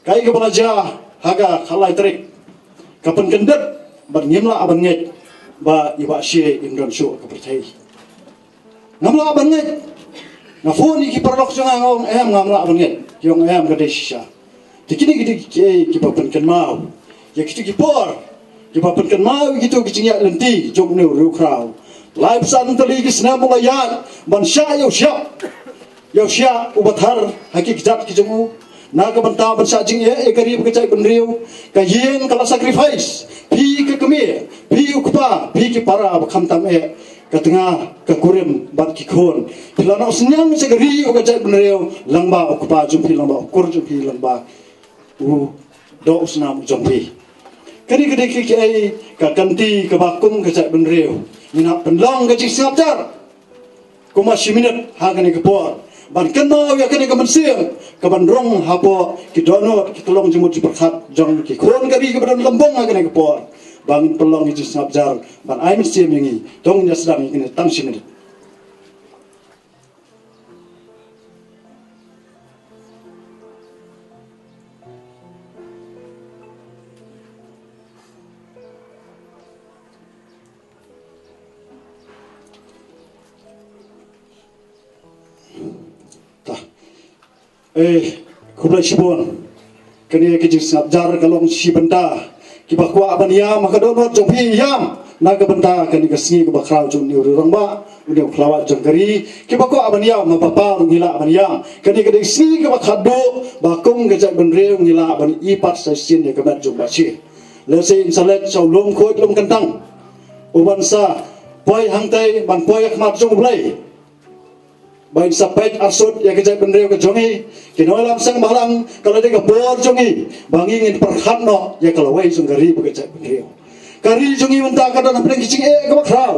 kaei kaba la jia ha ka khatlai tarik ka pynkyndit bad ngim lah ban ngeit ba i Bah Shie im don shuh ha ka pyrthei. Ngam lah ban ngeit. Nga phone ïa ki paralok jong nga, nga ong em, ngam lah ban ngeit. Ki ong em, ka dei shisha. Te kine ki dei kiei kiba pynkynmaw ïa kito ki por, kiba pynkynmaw ïa kito ki jingïaid lynti jong une u riewkhraw. Laiphew san tylli ki snem u la ïaid ban shah ïa u shyiap, ïa u shyiap uba thar ha ki kjat ki jong u, na ka bynta ban shah jingeh ïa ka ri bad ka jaitbynriew. Ka ïing ka la sacrifice, phi ka kmie, phi u kpa, phi ki para ba khamtam eh, ka tnga ka kurim bad ki khun. Phi la noh synñiang sha ka ri bad ka jaitbynriew lyngba u kpa jong phi, lyngba u kur jong phi, lyngba u doh u snam jong phi. Kane ka dei kiei kiei ka kynti kaba kum ka jaitbynriew ngin hap pynlong ka jingsngap jar. Kumba shi minit ha kane ka por ban kynmaw ïa kane ka mynsiem kaban rung hapoh ki dohnud, ki tyllong jingmut jingpyrkhat jong ki khun ka ri kaba don lymbung ha kane ka por, ba ngin pynlong ka jingsngap jar ban ai mynsiem ïa ngi. To ngin ïa sdang ïa kane tang shi minit. Ta. Eh, khublei shibun. Kane ka jingsngap jar ka long shi bynta. Kiba kwah ban ïam ha ka dohnud jong phi, ïam na ka bynta kane ka sngi kaba khraw jong une u rangbah, une u khlawait jong ka ri. Kiba kwah ban ïam ha ba paw ruh ngi lah ban ïam. Kane ka dei sngi kaba khatduh ba kum ka jaitbynriew ngi lah ban ïohi pat sa shisien ïa ka met jong Bah Shie. Lehse in sa leit sha u lum khuid lum kyntang, u ban sa poi hangtai ban poi ha khmat jong U Blei. Ba in sa peit arsut ïa ka jaitbynriew ka jong ngi. Ki nongïalam seng bhalang, ka la dei ka por jong ngi ba ngi ngin pyrkhat noh ïa ka lawei jong ka ri bad ka jaitbynriew. Ka ri jong ngi mynta ka don hapdeng ki jingeh kaba khraw.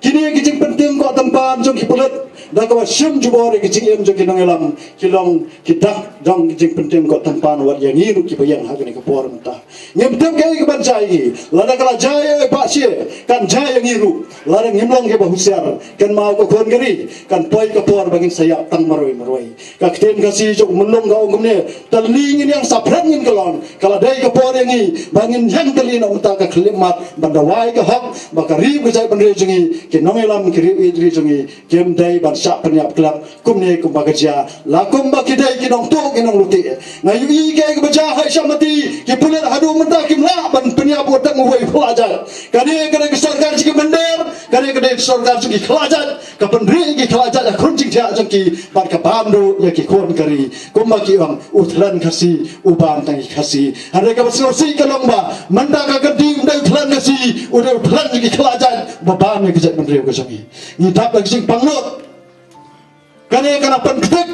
Kine ki jingpynting koh tympan jong ki pulit da kaba shim jubor ïa ki jingim jong ki nongïalam ki long ki dak dong ki jingpynting koh tympan wat ïa ngi ruh kiba ïeng ha kane ka por mynta. Ngim tip kaei kaban jia ïa ngi. Lada ka la jia ïa i Bah Shie, kan jia ïa ngi ruh. Lada ngim long kiba husiar, kynmaw ko khun ka ri, kan poi ka por ba ngin sa ïap tang marwei marwei. Ka ktien Khasi jong u Myllung ka ong kumne: tylli ngin ïeng, saphriang ngin kyllon. Ka la dei ka por ïa ngi ba ngin ïeng tylli na ka bynta ka khyllipmat ban dawa ïa ka hok, ba ka ri ka jaitbynriew jong ngi, ki nongïalam ki riew ïeit ri jong ngi, kim dei ban shah pynïap khlem kumne kumba ka jia, la kumba ki dei ki nongtuh ki nonglute. Nga ïohi kaei kaba jia ha Shamati, ki pulit haduh mynta kim lah ban pynïap u tang uwei u khlajat. Kane ka dei ka sorkar jong ki mynder, kane ka dei ka sorkar jong ki khlajat, ka pynrieh ki khlajat ha khun jingthiah jong ki bad ka bam duh ïa ki khun ka ri. Kumba ki ong, u thlen Khasi u bam tang ki Khasi. Hynrei kaba sngewsih ka long ba mynta ka kynti um dei u thlen Khasi, u dei u thlen jong ki khlajat ba bam ïa ka jaitbynriew ka jong ngi. Ngi dap da ka jingpangnud. Kane ka la pynktik,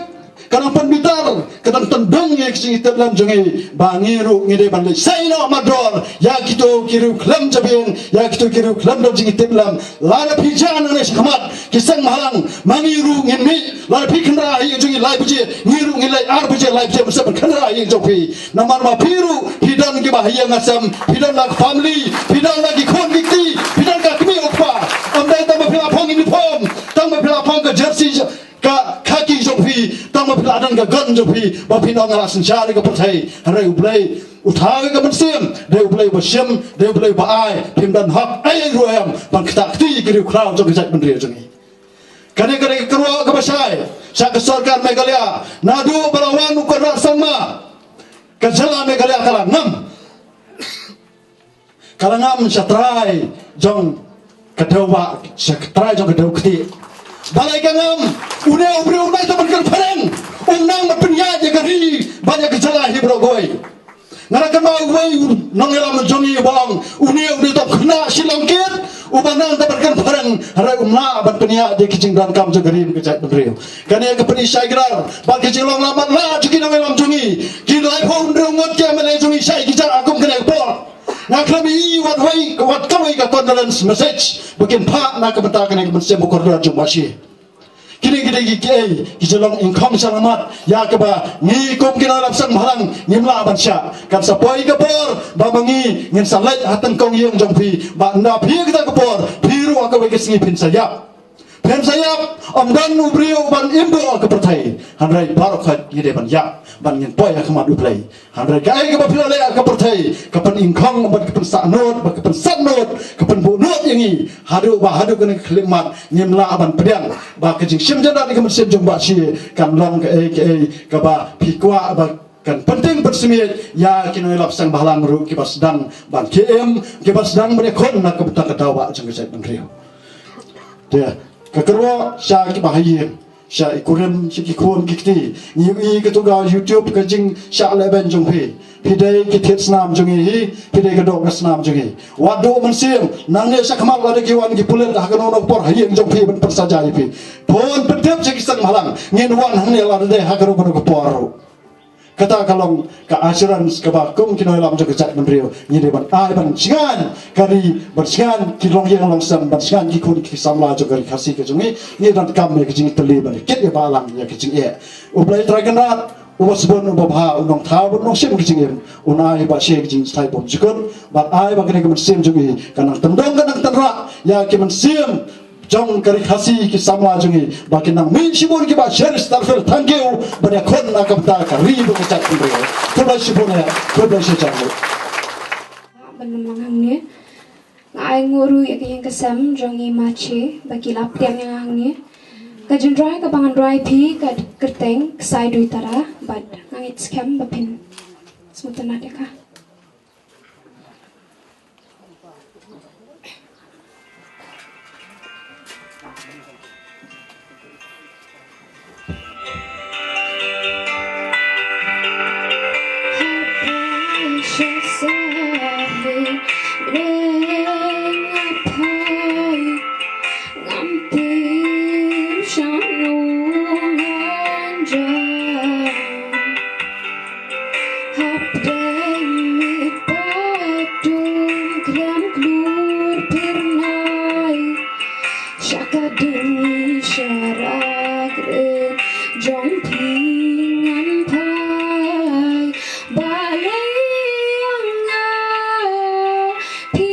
Ka nang pynbitar, ka nang tynbeng ïa ka jingïatiplem jong ngi, ba ngi ruh ngi dei ban leit sei noh mardor ïa kito ki riewkhlem jabieng, ïa kito ki riewkhlem da jingïatiplem. Lada phi jah nangne shakhmat ki seng bhalang, ma ngi ruh ngin mih. Lada phi kynrad ha ïing jong ngi lai baje, ngi ruh ngin leit ar baje lai baje ban sdang ban kynrad ha ïing jong phi. Namar ma phi ruh phi don kiba ha ïing ha sem, phi don la ka family, phi don la ki khun ki kti, phi don ka kmie u kpa. Ym dei tang ba phi la phong uniform, tang ba phi la phong ka jersey, ka khaki jong phi, tang ba phi la don ka gun jong phi, ba phin ong nga la synshar ïa ka pyrthei. Hynrei U Blei u thaw ïa ka mynsiem, dei U Blei ba shim, dei U Blei ba ai. Phim don hok ei ei ruh em ban ktah kti ïa ki riewkhraw jong ka jaitbynriew jong ngi. Kane ka dei ka kyrwoh kaba shai sha ka sorkar Meghalaya. Naduh ba la wan u Conrad Sangma, ka jylla Meghalaya ka la ngam. Ka la ngam sha trai jong ka dewbah, sha trai jong ka dewktieh. Balei ka ngam? Une u briew u nai tang ban kren phareng, u nang ban pynïaid ïa ka ri bad ïa ka jylla hi baroh kawei. Nga la kynmaw uwei u nongïalam jong ngi uba ong, une u dei tang khynnah Shillong kid uba nang tang ban kren phareng, hynrei um lah ban pynïaid ïa ki jingdonkam jong ka ri bad ka jaitbynriew. Kane ka pyni shai kdar bad ka jinglong lambat la jong ki nongïalam jong ngi. Ki laiphew hynriew ngut ki M L A jong ngi shai ki jah kum kane ka por. Nga khlem ïohi wat wei, wat kawei ka condolence message ba kin phah na ka bynta kane ka mynsiem ba kordor jong Bah Shi. Kine ki dei ki, kiei ki jinglong ingkhong shyllangmat ïa kaba ngi kum ki nongïalam seng bhalang ngim lah ban shah. Kan sa poi ka por ba ma ngi ngin sa leit ha tyngkong ïing jong phi, ba ynda phi kata ka por, phi ruh ha kawei ka sngi phin sa ïap. Phin sa ïap, ym don u briew ban im buh ha ka pyrthei. Hynrei baroh khoit ngi dei ban ïap ban ngin poi ha khmat U Blei. Hynrei kaei kaba phi la leh ha ka pyrthei ka pyningkhong bad ka pynsahnud bad ka pynsatnud, ka pynbuhnud ïa ngi haduh ba haduh kane ka khyllipmat ngim lah ban pdiang ba ka jingshim jyndat ïa ka mynsiem jong Bah Shi kan long kaei kaei kaba phi kwah ba kan pynting pynsmiej ïa ki nongïalap seng bhalang ruh kiba sdang ban ki im, kiba sdang ban ïakhun na ka bynta ka daw ba jong ka jaitbynriew. Te ka kyrwoh sha kiba ha ïing, sha i kurim, sha ki khun ki kti. Ngi ïohi katto ka YouTube ka jingshah lehbeiñ jong phi. Phi dei ki thied snam jong ngi hi, phi dei ka doh ka snam jong ngi. Wat duh mynsiem, nangne shakhmat lada ki wan ki pulit ha kano kano ka por ha ïing jong phi ban pynsaja ïa phi. Pynpyntip sha ki seng bhalang, ngin wan hangne lada dei ha kano kano ka por ruh. Kata ka long ka assurance kaba kum ki nongïalam jong ka jaitbynriew ngi dei ban ai ban shngaiñ ka ri, ban shngaiñ ki longïing longsem, ban shngaiñ ki khun ki samla jong ka ri Khasi ka jong ngi. Ngi donkam ïa ka jingtylli ban kit ïa balang ïa ka jingeh. U Blei Trai Kynrad uba sbun uba bha, u nongthaw bad u nongshim ka jingim, un ai Bah Shi ka jingshai bymjukut bad ai ba kane ka mynsiem jong ngi kan nang tyndong, kan nang tynrah ïa ki mynsiem jong ka ri Khasi, ki samla jong ngi, ba kin nang mih shibun kiba sher star fel. Thank you. Ban ïakhun na ka bynta ka ri bad ka jaitbynriew. Khublei shibun ïa, khublei shibun. Ban ym lang hangne, nga ai nguh ruh ïa ka ïing ka sem jong i Machi ba ki la pdiang ïa nga hangne. Ka jingrwai kaba ngan rwai phi ka kyrteng Ksai Dui Tara bad nga ngeit skhem ba phin sngewtynnat ïa ka. Hapdeng miet ba dum khlem klur pyrnai, sha ka ding sha ra kren jong phi ngan phai. Balei ïa nga phi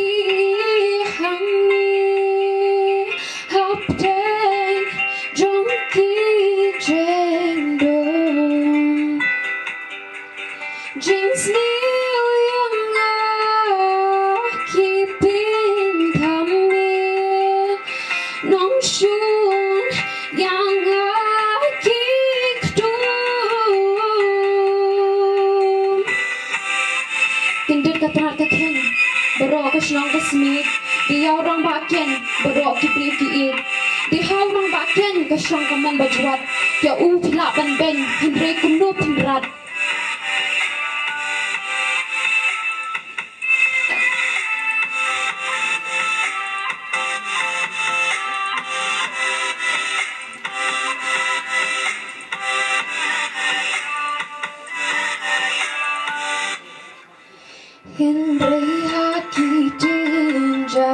hangne hapdeng jong ki jingdon? Jingsniew ïa nga ki pynthame, nongshun ïa nga ki kdum. Kyndit ka tnat ka kheiñ baroh ka shnong ka smiej, dei ïa u rangbah keiñ baroh ki briew ki ïeit. Dei ha u rangbah keiñ ka shong ka mon ba jwat, ïa u phi lah ban beiñ hynrei kumno phin rat.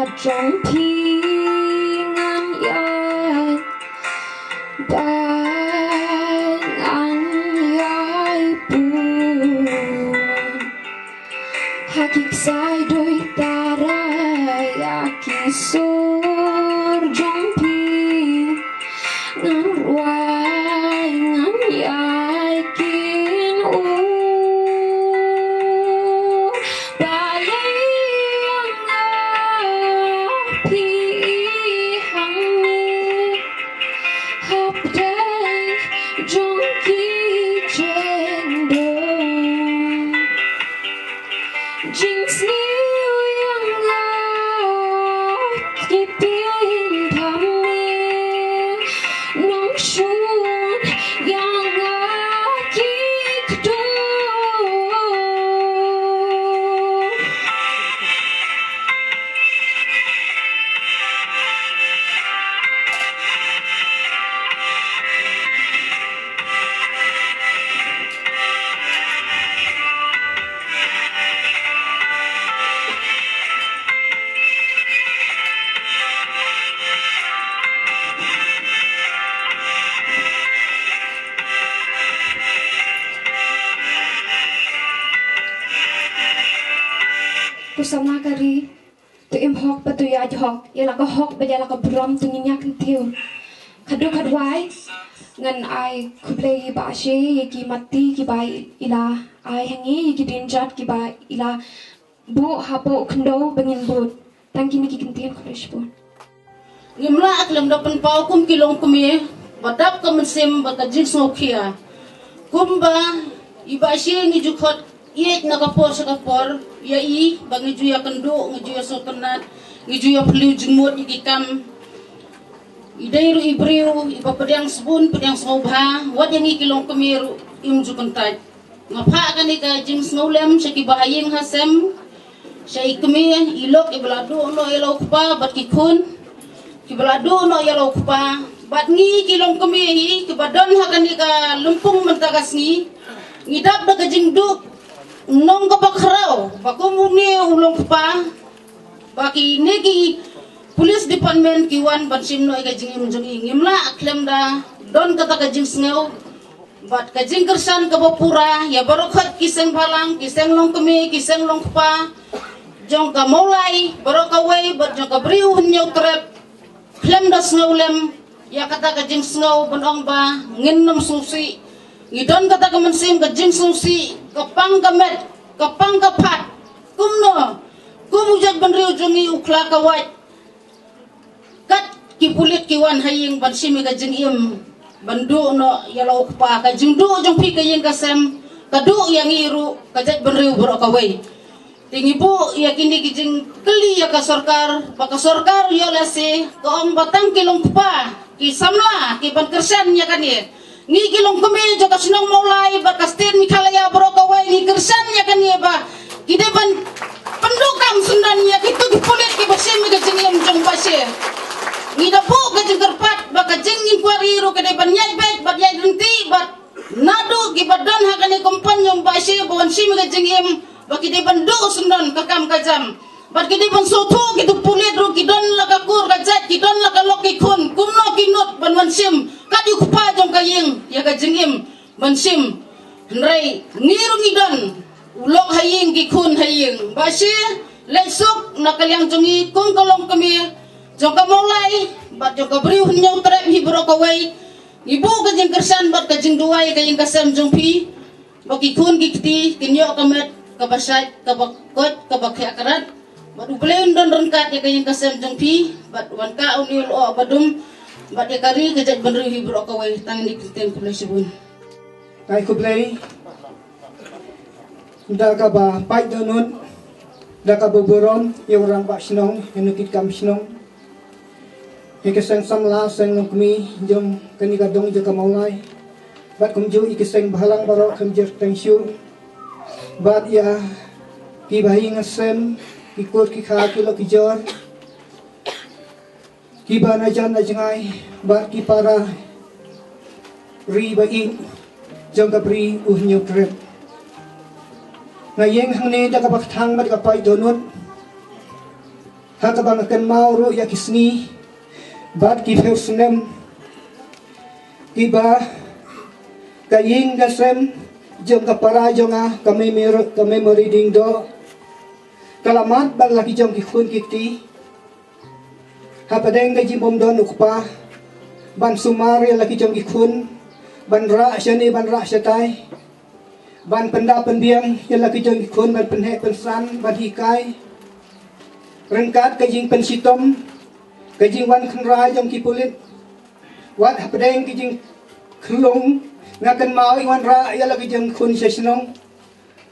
Jong phi ngan ïaid, ba ngan ïaid bun ha ki ksai doi tara ïa ki sur jong phi. Ngan rwai ngan ïaid kin u. Balei ïa nga phi hangne? Hapdeng jong ki jingdon, jingsniew ïa nga ki pynthame, nongshun ïa nga ki kdor. Ko samla ka ri, to im hok bad to ïaid hok, ïa la ka hok bad ïa la ka burom to ngin ïa kyntiew. Khadduh khadwai ngan ai khublei ba ashe ïa ki matti kiba i la ai ha ngi, ïa ki dienjat kiba i la buh hapoh u khyndew ba ngin bud. Tang kine ki kyntien, khublei shibun. Ngim lah khlem da pynpaw kum ki longkmie ba dap ka mynsiem bad ka jingsngewkhia. Kumba i Bah Shi ngi ju khot ïeit na ka por sha ka por, ïa i ba ngi ju ïakynduh, ngi ju ïasngewtynnat, ngi ju ïaphylliew jingmut ïa ki kam. I dei ruh i briew iba pdiang sbun pdiang sngewbha, wat ïa ngi ki longkmie ruh im ju kyntait. Nga phah kane ka jingsngewlem sha kiba ha ïing ha sem, sha i kmie i lok iba la duh noh ïa la u kpa bad ki khun kiba la duh noh ïa la u kpa, bad ngi ki longkmie hi kiba don ha kane ka lympung mynta ka sngi. Ngi dap da ka jingduh nong kaba khraw ba kum une u longkpa, ba kine ki police department ki wan ban shim noh ïa ka jingim jong i. Ngim lah khlem da don kata ka jingsngew bad ka jingkyrshan kaba pura ïa baroh khoit ki seng bhalang, ki seng longkmie, ki seng longkpa jong ka Mawlai baroh kawei bad jong ka Bri u Hynñiewtrep. Khlem da sngewlem ïa kata ka jingsngew ban ong ba ngin nym sngewsih. Ngi don kata ka mynsiem ka jingsngewsih, ka pang ka met, ka pang ka phad. Kumno kum u jaitbynriew jong ngi u khla ka wait, kat ki pulit ki wan ha ïing ban shim ïa ka jingim, ban duh noh ïa la u kpa. Ka jingduh jong phi ka ïing ka sem ka duh ïa ngi ruh ka jaitbynriew baroh kawei. Te ngi buh ïa kine ki jingkylli ïa ka sorkar, ba ka sorkar ïoh lehse ka ong ba tang ki longkpa, ki samla ki ban kyrshan ïa kane. Ngi ki longkmie jong ka shnong Mawlai bad ka state Meghalaya baroh kawei ngi kyrshan ïa kane ba ki dei ban pynduh kam syndon ïa kito ki pulit kiba shim ïa ka jingim jong Bah Shi. Ngi da buh ka jingkyrpad ba ka jinginquiry ruh ka dei ban ïaid beit bad ïaid ryntih bad naduh kiba don ha kane company jong Bah Shi ba wan shim ïa ka jingim, ba ki dei ban duh syndon ka kam ka jam. Bad ki dei ban sngewthuh kito pulit ruh ki don la ka kur ka jait, ki don la ka lok ki khun, kumno ki nud ban wan shim kat ïa u kpa jong ka ïing ïa ka jingim ban shim. Hynrei ngi ruh ngi don u lok ha ïing, ki khun ha ïing. Bah Shi, leit suk na ka liang jong ngi kum ka longkmie jong ka Mawlai bad jong ka Bri u Hynñiewtrep hi baroh kawei. Ngi buh ka jingkyrshan bad ka jingduwai ka ïing ka sem jong phi, ba ki khun ki kti kin ïoh ka met kaba shait, kaba koit, kaba khiah krat. Bad U Blei un don ryngkat ïa ka ïing ka sem jong phi, bad wan kah une u lyoh ba dum bad ïa ka ri ka jaitbynriew hi baroh kawei. Tang kine ki kyntien, khublei shibun. Ai khublei. Da kaba pait dohnud, da kaba burom ïa u rangbah shnong, ïa u nongkitkam shnong, ïa ki seng samla seng longkmie jong kane ka dong jong ka Mawlai, bad kumjuh ïa ki seng bhalang baroh, kham jur teng shu, bad ïa ki bahaïing hasem, ki kur ki kha, ki lok ki jor, kiba na jan na jngai, bad ki para ri ba ïeit jong ka Bri u Hynñiewtrep. Nga ïeng hangne da kaba kthang bad ka pait dohnud. Kata ba nga kynmaw ruh ïa ki sngi bad ki phew snem kiba ka ïing ka sem jong ka para jong nga ka memory, ka memory ding doh ka la mad bad la ki jong ki khun ki kti. Hapdeng ka jingbymdon u kpa ban sumar ïa la ki jong ki khun, ban rah shane ban rah shatai, ban pynda pynbiang ïa la ki jong ki khun, ban pynheh pynsan, ban hikai. Ryngkat ka jingpynshitom, ka jingwan khynra jong ki pulit. Wat hapdeng ka jingkhlung, nga kynmaw i wanrah ïa la ki jong ki khun sha shnong.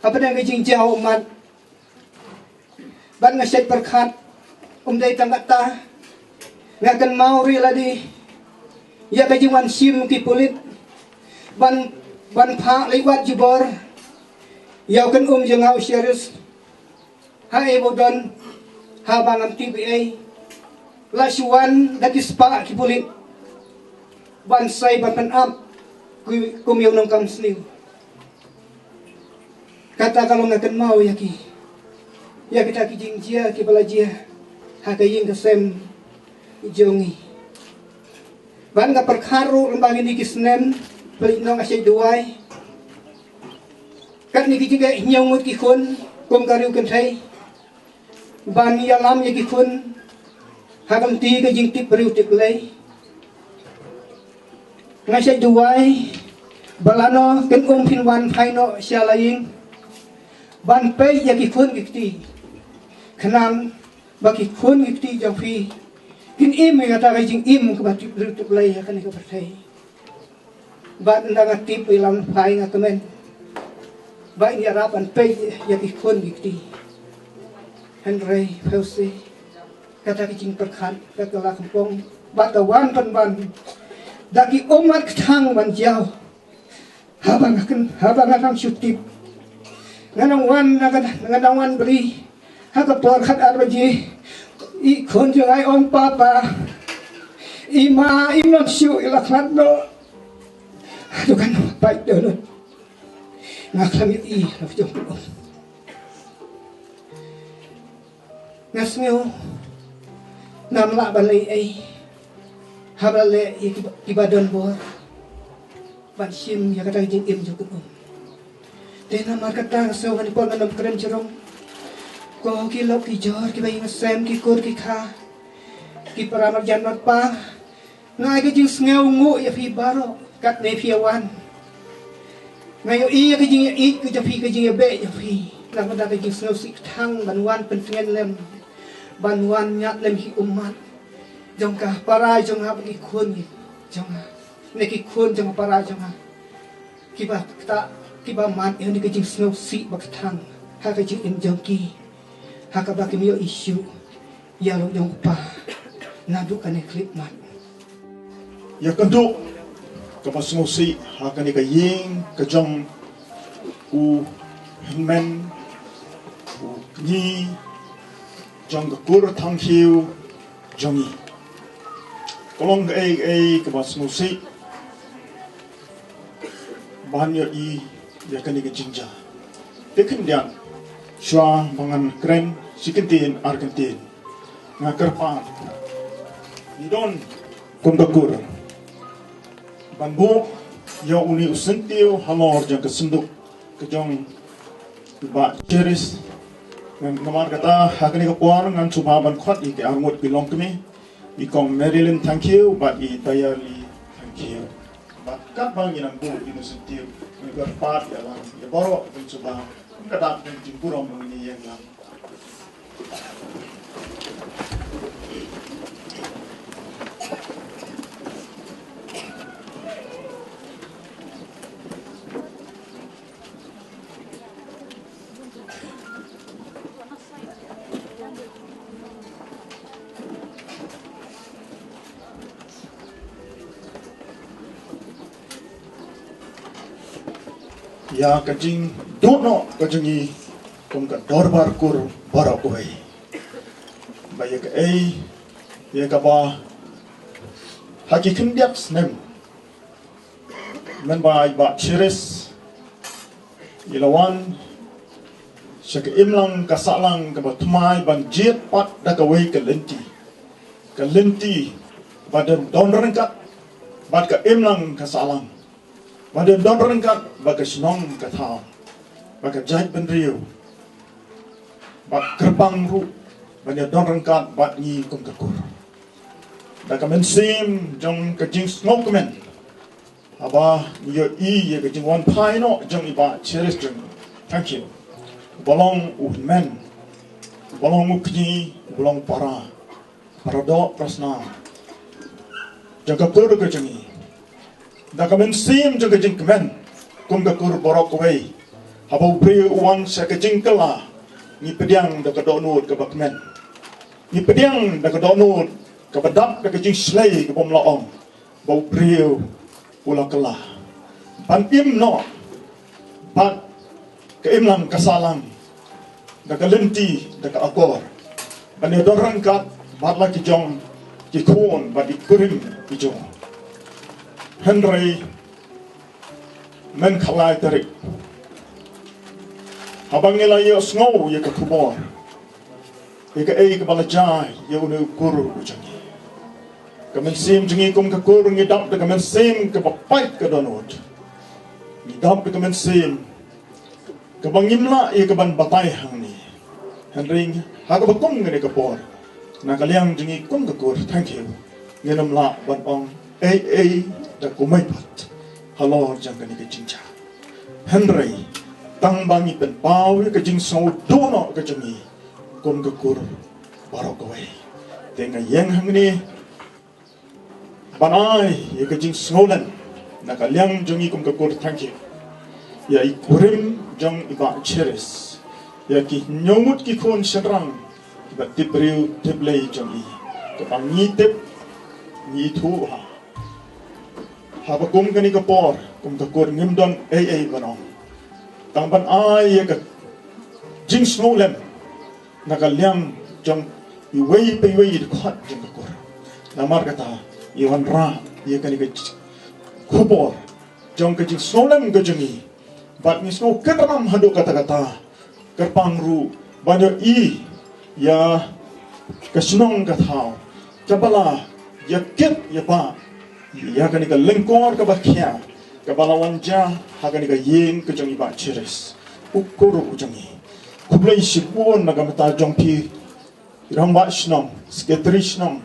Hapdeng ka jingjaw ummat. Ban nga shet pyrkhat, um dei tang kata. Nga kynmaw ruh lade ïa ka jingwan shim ki pulit ban, ban phah leit wad jubor ïa u kynum jong nga u Sherius. Ha e ba u don, haba ngam tip ei ei, la shu wan da ki spah ki pulit ban sei ban pynap kum ïa u nongkam sniew. Kata ka long nga kynmaw ïa ki, ïa kita ki jingjia kiba la jia ha ka ïing ka sem jong ngi. Ban nga pyrkhat ruh lyngba kine ki snem, pynlong nga shet duwai. Katne ki jingeh hynñiew ngut ki khun kum ka riew kynthei ban ïalam ïa ki khun ha ka lynti ka jingtip briew tip Blei. Nga shet duwai ba lano kin ym phin wan phai noh sha la ïing ban peit ïa ki khun ki kti, khnang ba ki khun ki kti jong phi kin im ïa kata ka jingim kaba tip briew tip Blei ha kane ka pyrthei. Bad ynda nga tip ba i lam phai nga kmen ba in ïarap ban peit ïa ki khun ki kti. Hynrei phew se kata ka jingpyrkhat ka la kynpong bad ka wan pynban da ki ummat kthang ban jaw. Haba nga kyn, haba nga dang shu tip, nga dang wan, nga dang, nga dang wan bri ha ka por khatar baje. I khun jong nga i ong, "Papa, i ma im lam shuh, i la khlad noh." Haduh kan pait dohnud nga khlem ïohi la phi jong phi ong. Nga sngew ngam lah ban leh ei ei haba la leh ïa kiba, kiba don bor ban shim ïa kata ka jingim jong u kynum. Te namar kata nga sngew kane por ngan ym kren jrong. Ko ki lok ki jor, kiba ïing sem, ki kur ki kha, ki para marjan marpa, nga ai ka jingsngew nguh ïa phi baroh katne phi ïa wan. Nga ïohi ïa ka jingïeit ka jong phi, ka jingïabeh jong phi. Namar ka jingsngewsih kthang ban wan pyntngen lem, ban wan ñiad lem ki ummat jong ka para jong nga bad ki khun jong nga, ne ki khun jong ka para jong nga. Kiba kata, kiba mad ïa kane ka jingsngewsih ba kthang ha ka jingim jong ki, ha kaba kim ïohi shuh ïa la u jong u kpa naduh kane khyllipmat. Ïakynduh kaba sngewsih ha kane ka ïing ka jong u hynmen u kñi jong ka kur Thangkhiew jong ngi. Ka long kaei kaei kaba sngewsih ban ïohi ïa kane ka jingjia. Te khyndiat shuwa ba ngan kren shi kyntien ar kyntien, nga kyrpad ngi don kum ka kur ban buh ïa une u syntiew halor jong ka synduk ka jong i Bah Cherish. Namar kata ha kane ka por ngan sngewbha ban khot ïa ki arngut ki longkmie, i Kong Marilyn Thangkhiew bad i Dayali Thangkhiew. Bad katba ngi nang buh ïa une u syntiew, ngi kyrpad ïa lang ïa baroh ban sngewbha, ka dak ban jingburom ba ngin ïeng lang. Ïa ka jingduh noh ka jong ngi kum ka dorbar kur baroh kawei. Ba ïa kaei, ïa kaba ha ki khyndiat snem mynba i Bah Cherish i la wan Sha ka imlang ka sahlang kaba thymmai ban jied pat da kawei ka lynti. Ka lynti ba don don ryngkat bad ka imlang ka sahlang. Ba don don ryngkat bad ka shnong ka thaw. Bad ka jaitbynriew. Bad kyrpang ruh ban ïa don ryngkat bad ngi kum ka kur. Da ka mynsiem jong ka jingsngewkmen. Haba ngi ïohi ïa ka jingwan phai noh jong i Bah Cherish Tynsong. Thank you. Ba long u hynmen. Ba long u kñi, ba long para. Para doh, para snam. Jong ka kur ka jong ngi. Da ka mynsiem jong ka jingkmen. Kum ka kur baroh kawei. Haba u briew u wan sha ka jingkylla. Ngi pdiang da ka dohnud kaba kmen. Ngi pdiang da ka dohnud kaba dap da ka jingshlei kaba ym lah ong. Ba u briew u la kylla. Ban im noh bad ka imlang ka sahlang da ka lynti da ka akor. Ban ïa don ryngkat bad la ki jong ki khun bad ki kurim ki jong. Hynrei mynta ka lai tarik haba ngi la ïohsngew ïa ka khubor. Ïa kaei kaba la jia ïa une u kur u jong ngi. Ka mynsiem jong ngi kum ka kur ngi dap da ka mynsiem kaba pait ka dohnud. Ngi dap da ka mynsiem kaba ngim lah ïa kaban batai hangne. Hynrei ha kaba kum kane ka por na ka liang jong ngi kum ka kur, thank you. Ngin ym lah ban ong ei ei da kumai pat halor jong kane ka jingjia. Hynrei tang ba ngi pynpaw ïa ka jingsngewduh noh ka jong ngi kum ka kur baroh kawei. Te nga ïeng hangne ban ai ïa ka jingsngewlem na ka liang jong ngi kum ka kur, thank you. Ïa i kurim jong i Bah Cherish. Ïa ki hynñiew ngut ki khun shynrang kiba tip briew tip Blei jong i. Kaba ngi tip ngi ithuh ha. Haba kum kane ka por, kum ka kur ngim don ei ei ban ong. Tang ban ai ïa ka jingsngewlem na ka liang jong iwei pa iwei i dkhot jong ka kur. Namar kata i wanrah ïa kane ka khubor jong ka jingsngewlem ka jong i. Bad ngi sngew kynram haduh katta katta. Kyrpang ruh ban ïohi ïa ka shnong ka thaw kaba la ïa kit ïa ba ïa kane ka lyngkor kaba khia kaba la wan jia ha kane ka ïing ka jong i Bah Cherish. U kur u jong i. Khublei shibun na ka bynta jong phi. Rangbah shnong, sekretari shnong,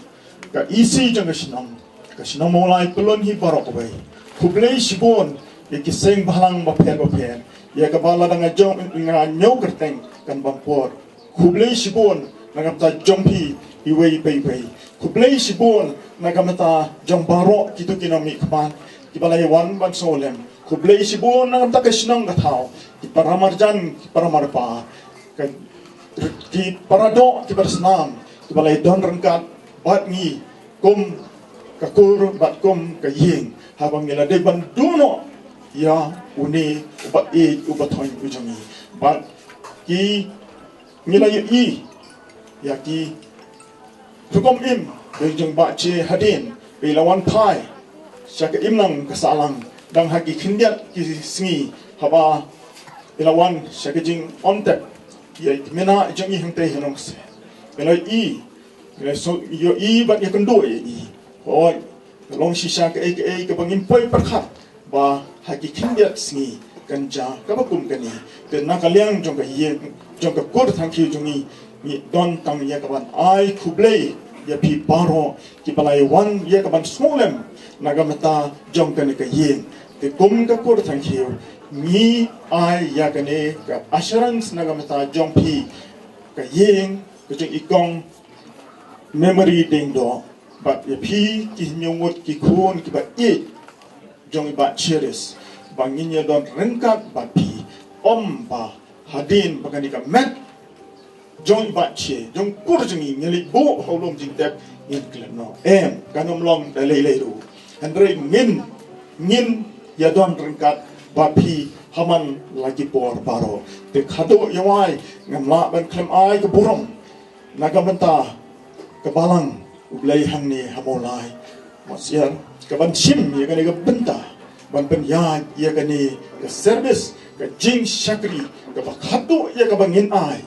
ka E C jong ka shnong, ka shnong Mawlai, pynlong hi baroh kawei. Khublei shibun ïa ki seng bhalang bapher bapher. Ïa kaba la dang jong nga ñiew kyrteng kan bam por. Khublei shibun na ka bynta jong phi iwei pa iwei. Khublei shibun na ka bynta jong baroh kito ki nongmihkhmat kiba la ïa wan ban sngewlem. Khublei shibun na ka bynta ka shnong ka thaw, ki para marjan, ki para marpa. Ka, ki para doh, ki para snam, kiba la ïa don ryngkat bad ngi kum ka kur bad kum ka ïing. Haba ngi la dei ban duh noh ïa une uba ïeit uba thoiñ u jong ngi. Bad ki ngi la ïohi ïa ki rukom im ba jong Bah Che hadien ba i la wan phai sha ka imlang ka sahlang dang ha ki khyndiat ki sngi haba i la wan sha ka jingongtep ïa ki mena jong i hangtei ha Nongkseh. Ngi la ïohi, ngi la ïohi bad ïakynduh ïa i. Hooid, ka long shisha kaei kaei kaba ngim poi pyrkhat ba ha ki khyndiat sngi kan jia kaba kum kane. Te na ka liang jong ka ïing jong ka kur Thangkhiew jong ngi, ngi don tang ïa kaban ai khublei ïa phi baroh kiba la ïa wan ïa kaban sngewlem na ka bynta jong kane ka ïing. Te kum ka kur Thangkhiew ngi ai ïa kane ka assurance na ka bynta jong phi, ka ïing ka jong i kong Memory Diengdoh bad ïa phi ki hynñiew ngut ki khun kiba ïeit jong i Bah Cherish ba ngin ïa don ryngkat bad phi, ym ba hadien ba kane ka met jong i Bah Che jong kur jong ngi ngi leit buh ha u lum jingtep ngin klet noh. Em, kan ym long da lei lei ruh. Hynrei ngin, ngin ïa don ryngkat bad phi ha man la ki por baroh. Te khatduh ïa wai ngam lah ban khlem ai ka burom na ka bynta ka balang U Blei hangne ha Mawlai, Mawsiar, kaban shim ïa kane ka bynta ban pynïaid ïa kane ka service ka jingshakri kaba khadduh ïa kaba ngin ai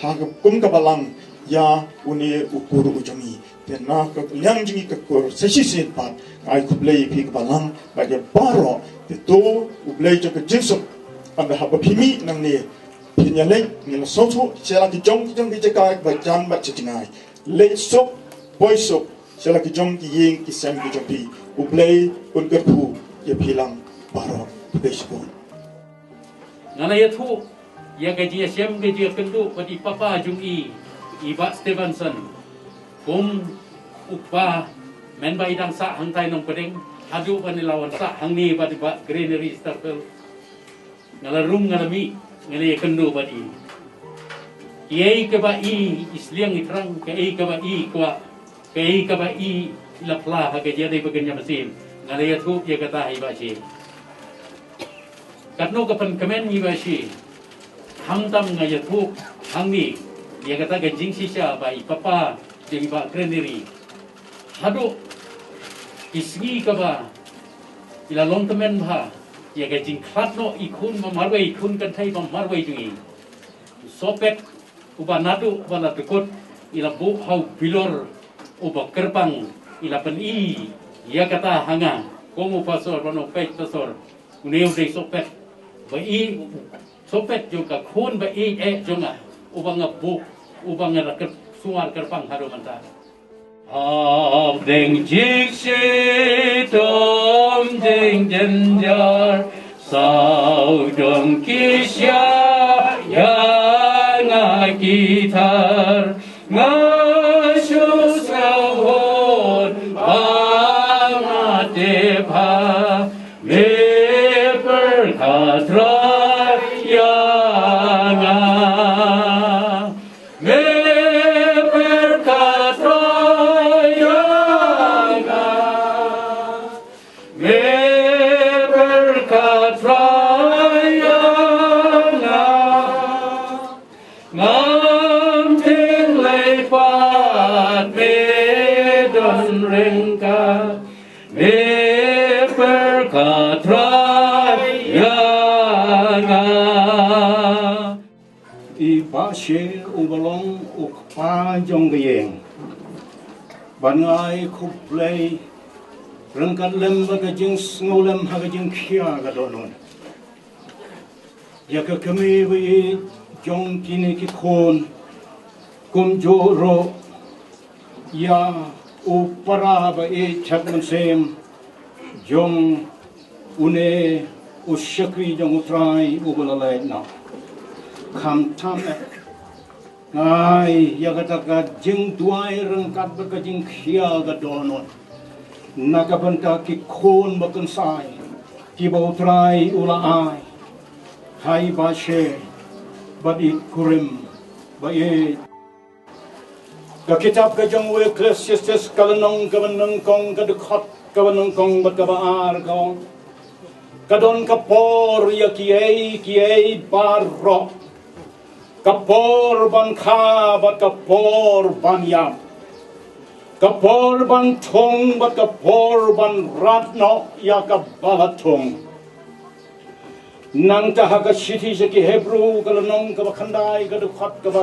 ha ka kum ka balang ïa une u kur u jong ngi. Te na ka liang jong ngi ka kur sa shisien pat, nga ai khublei ïa phi ka balang bad ïa baroh. Te to U Blei jong ka jingsuk, ynda haba phi mih nangne, phin ïaleit, ngi la sngewthuh sha la ki jong ki jong ki jaka ba jan bad sha jngai. Leit suk, poi suk sha la ki jong ki ïing ki sem ki jong phi. U Blei un kyrkhu ïa phi lang baroh. Khublei shibun. Nga la ïathuh ïa ka jingïashem ka jingïakynduh bad i papa jong i, i Bah Stevenson, kum u kpa, mynba i dang sah hangtai Nongpdeng, haduh ban i la wan sah hangne bad i Bah Granary Starfield. Nga la rung, nga la mih, nga la ïakynduh bad i. Kiei kaba i sliang i thrang, kiei kaba i kwah, kiei kaba i la phla ha ka jingïadei ba kynja mynsiem, nga la ïathuh ïa kata ha i Bah Shea. Katno ka pynkmen i Bah Shea. Hangtam nga ïathuh hangne ïa kata ka jingshisha ba i papa jong i Bah Granary, haduh ki sngi kaba i la long tymmen bha ïa ka jingkhlad noh i khun ba marwei, i khun kynthei ba marwei jong i. Sohpet uba naduh ba la dkut i la buh ha u bilor uba kyrpang, i la pyni ïa kata ha nga, kum u pastor, ban u peit pastor. Une u dei sohpet ba i, sohpet jong ka khun ba i eh jong nga, uba nga buh, uba nga la kyr-, sumar kyrpang haduh mynta. Hapdeng jingshitom jingjynjar, sawdong ki shah ïa nga ki thar. Nga shu sngewhun ba nga tip ha me pyrkhat Trai ïa nga. Me pyrkhat Trai ïa nga. Me pyrkhat Trai ïa nga. Ngam tieng lei pat me don ryngkat. Me pyrkhat Trai ïa nga. I Bah Shea uba long u kpa jong ka ïing, ban nga ai khublei ryngkat lem bad ka jingsngewlem ha ka jingkhia ka dohnud ïa ka kmie ba ïeit jong kine ki khun, kumjuh ruh ïa u para ba ïeit chet mynsiem jong une u shakri jong u Trai uba la leit noh. Khamtam eh nga ai ïa kata ka jingduwai ryngkat bad ka jingkhia ka dohnud na ka bynta ki khun ba kynsai kiba u Trai u la ai ha i Bah Shea bad i kurim ba ïeit. Ka kitab ka jong u Ecclesiastes ka lynnong kaba nyngkong, ka dkhot kaba nyngkong bad kaba ar ka ong, ka don ka por ïa kiei kiei baroh. Ka por ban kha bad ka por ban ïap. Ka por ban thung bad ka por ban rat noh ïa kaba la thung. Nangta ha ka shithi sha ki Hebru ka lynnong kaba khyndai, ka dkhot kaba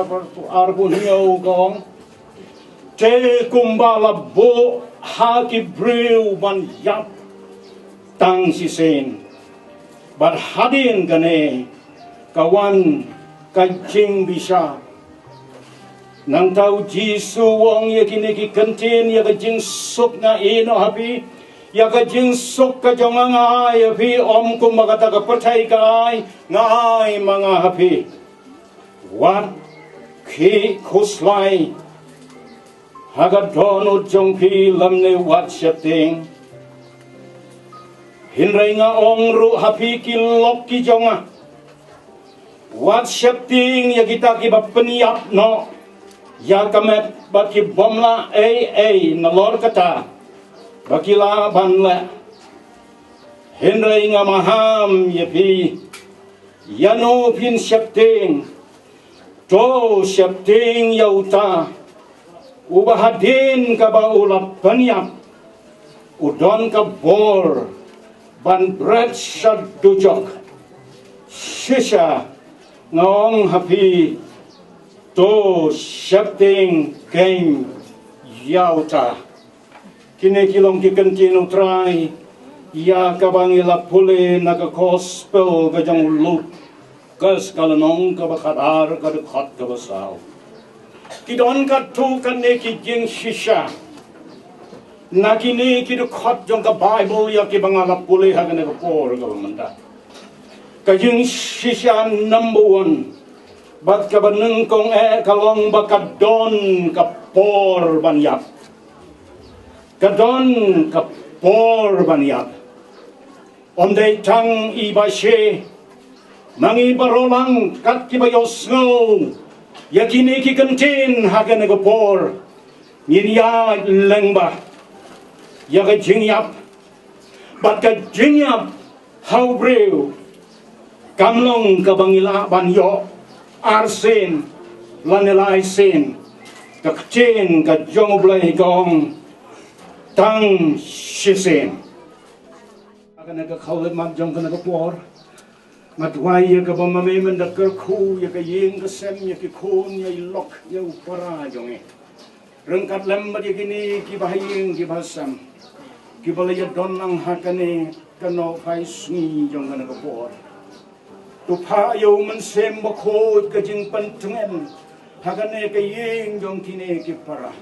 arphew hynñiew ka ong, te kumba la buh ha ki briew ban ïap tang shisien, bad hadien kane ka wan ka jingbishar. Nangta u Jisu u ong ïa kine ki kyntien, ïa ka jingsuk nga ai noh ha phi, ïa ka jingsuk ka jong nga nga ai ha phi, ym kumba kata ka pyrthei ka ai, nga ai ma nga ha phi. Wat khih khuslai ha ka dohnud jong phi lymne wat sheptieng. Hynrei nga ong ruh ha phi ki lok ki jong nga, wat sheptieng ïa kita kiba pynïap noh ïa ka met bad ki bym lah ei ei, nalor kata ba ki lah ban leh. Hynrei nga maham ïa phi, ïano phin sheptieng? To sheptieng ïa uta uba hadien kaba u la pynïap u don ka bor ban bret sha dujok. Shisha, nga ong ha phi, to sheptieng kein ïa uta. Kine ki long ki kyntien U Trai, ïa kaba ngi la pule na ka Gospel ka jong u Lukas, ka lynnong kaba khatar, ka dkhot kaba saw. Ki don katto katne ki jingshisha na kine ki dkhot jong ka Baibl ïa kiba nga la pule ha kane ka por kaba mynta. Ka jingshisha number one bad kaba nyngkong eh ka long ba ka don ka por ban ïap. Ka don ka por ban ïap. Ym dei tang i ba she, ma ngi baroh lang kat kiba ïohsngew ïa kine ki kyntien ha kane ka por, ngin ïaid lyngba ïa ka jingïap. Bad ka jingïap ha u briew kam long kaba ngi lah ban ïoh arsien lane laisien. Ka ktien ka jong U Blei ka ong tang shisien. Ha kane ka khawlet mat jong kane ka por, nga duwai ïa kaba ma me men da kyrkhu ïa ka ïing ka sem, ïa ki khun, ïa i lok, ïa u para jong ngi. Ryngkat lem bad ïa kine kiba ha ïing kiba ha sem, kiba la ïa don lang ha kane ka nohphai sngi jong kane ka por. To phah ïa u Mynsiem Bakhuid ka jingpyntngen ha kane ka ïing jong kine ki para.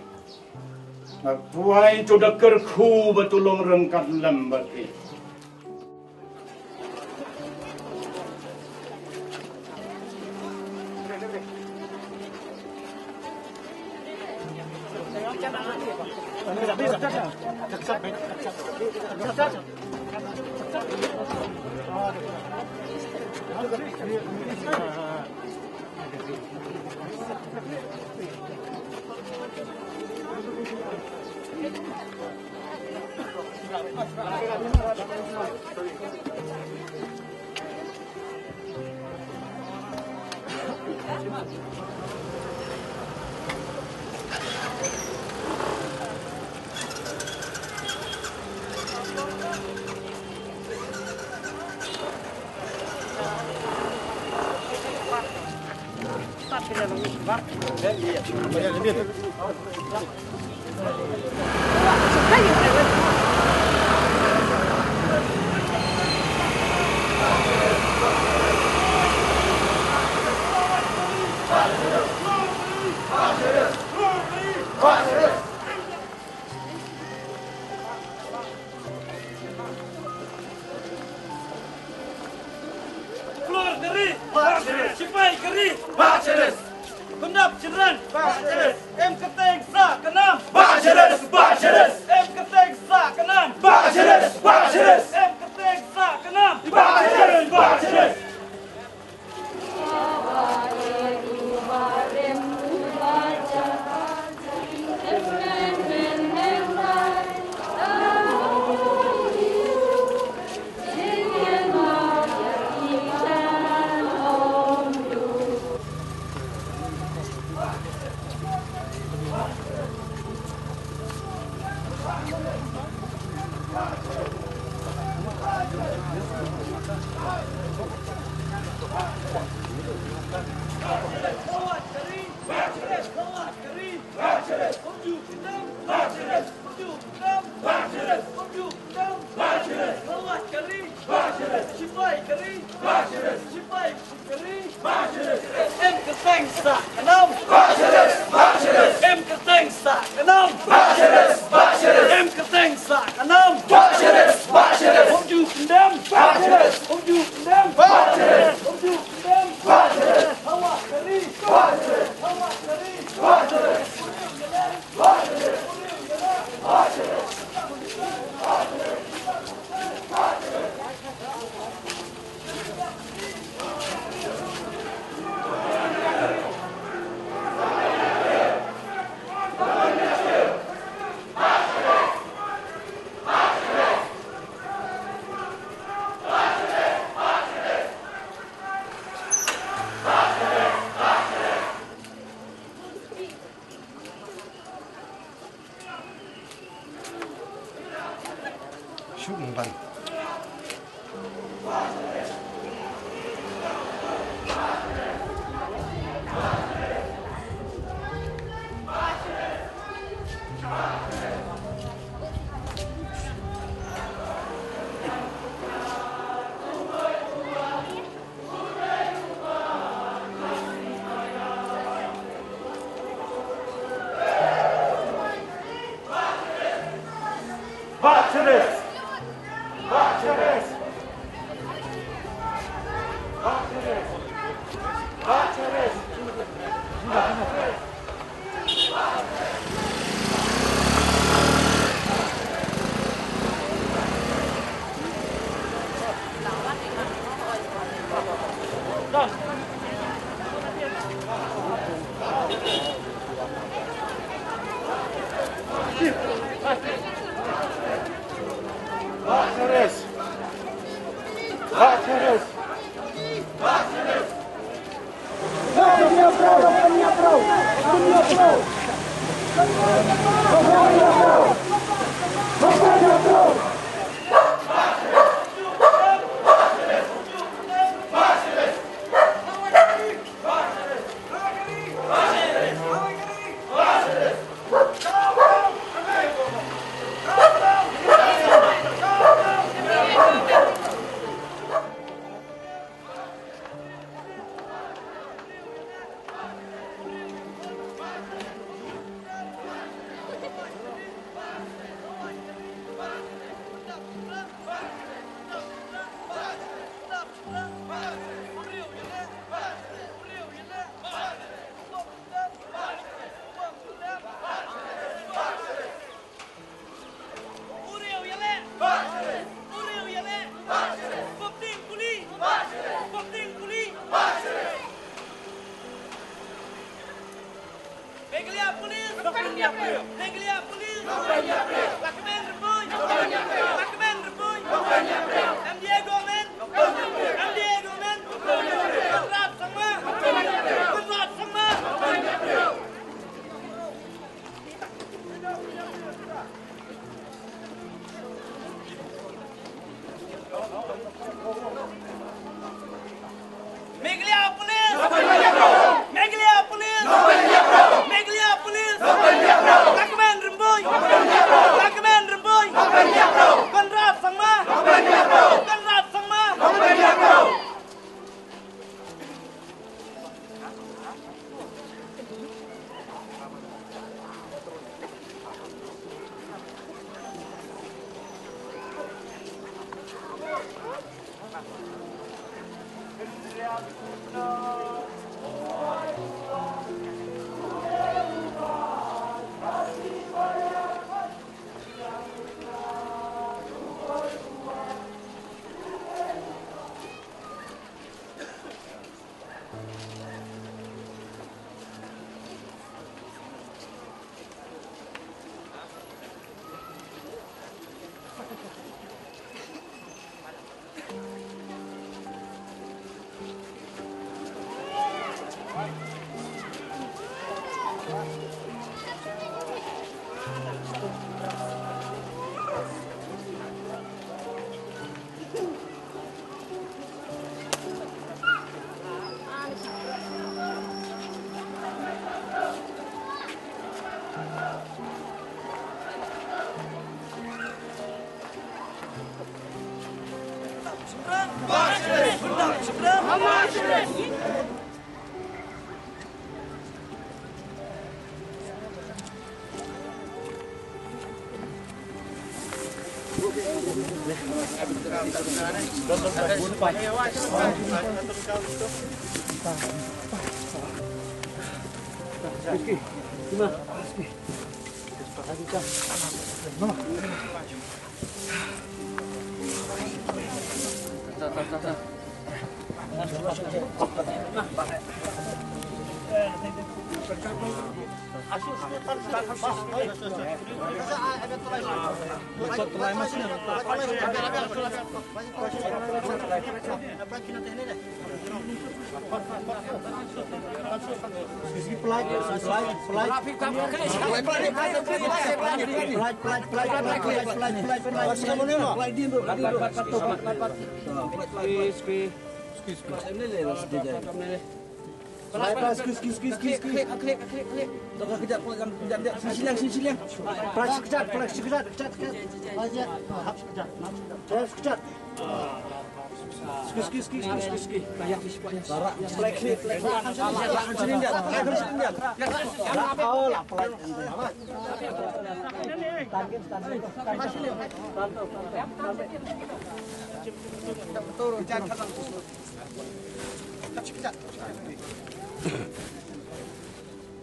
Nga duwai to da kyrkhu ba to long ryngkat lem bad ki. Flor ka ri. Bah Cheres. Shipai ka ri. Bah Cheres. Pyndap shynrang. Bah Cheres. Em kyrteng sah ka nam. Bah Cheres, Bah Cheres. Em kyrteng sah ka nam. Bah Cheres, Bah Cheres. Em kyrteng sah ka nam. Bah Cheres, Bah Cheres. Em kyrteng sah ka nam. Em kyrteng sah ka nam. Em kyrteng sah ka nam. Hom ju kyndem. Hom ju kyndem. Hom ju kyndem. Hawa ka ri. Hawa ka ri. Shu umban. Meghalaya Police! Meghalaya Police! Lakmen Rymbui! Lakmen Rymbui! M D A government! M D A government! Conrad Sangma! Conrad Sangma! Meghalaya Police! Meghalaya Police! Meghalaya Police! Lakmen Rymbui! Lakmen Rymbui! Conrad Sangma! Conrad Sangma!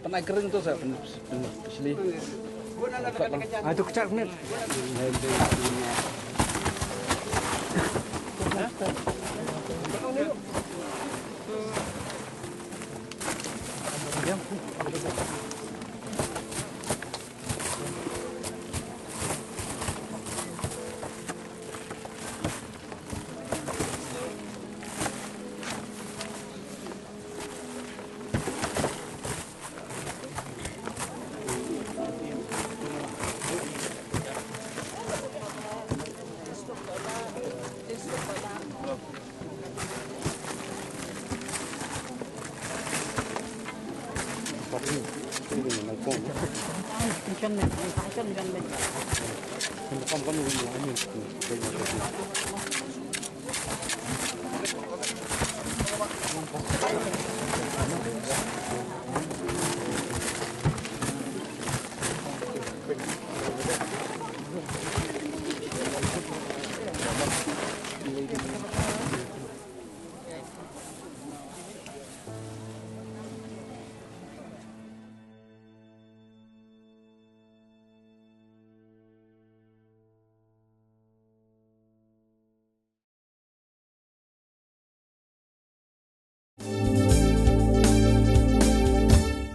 Pynai kering tu sa, pyn-, pyn-, pysli. Ah, tu kecak ni.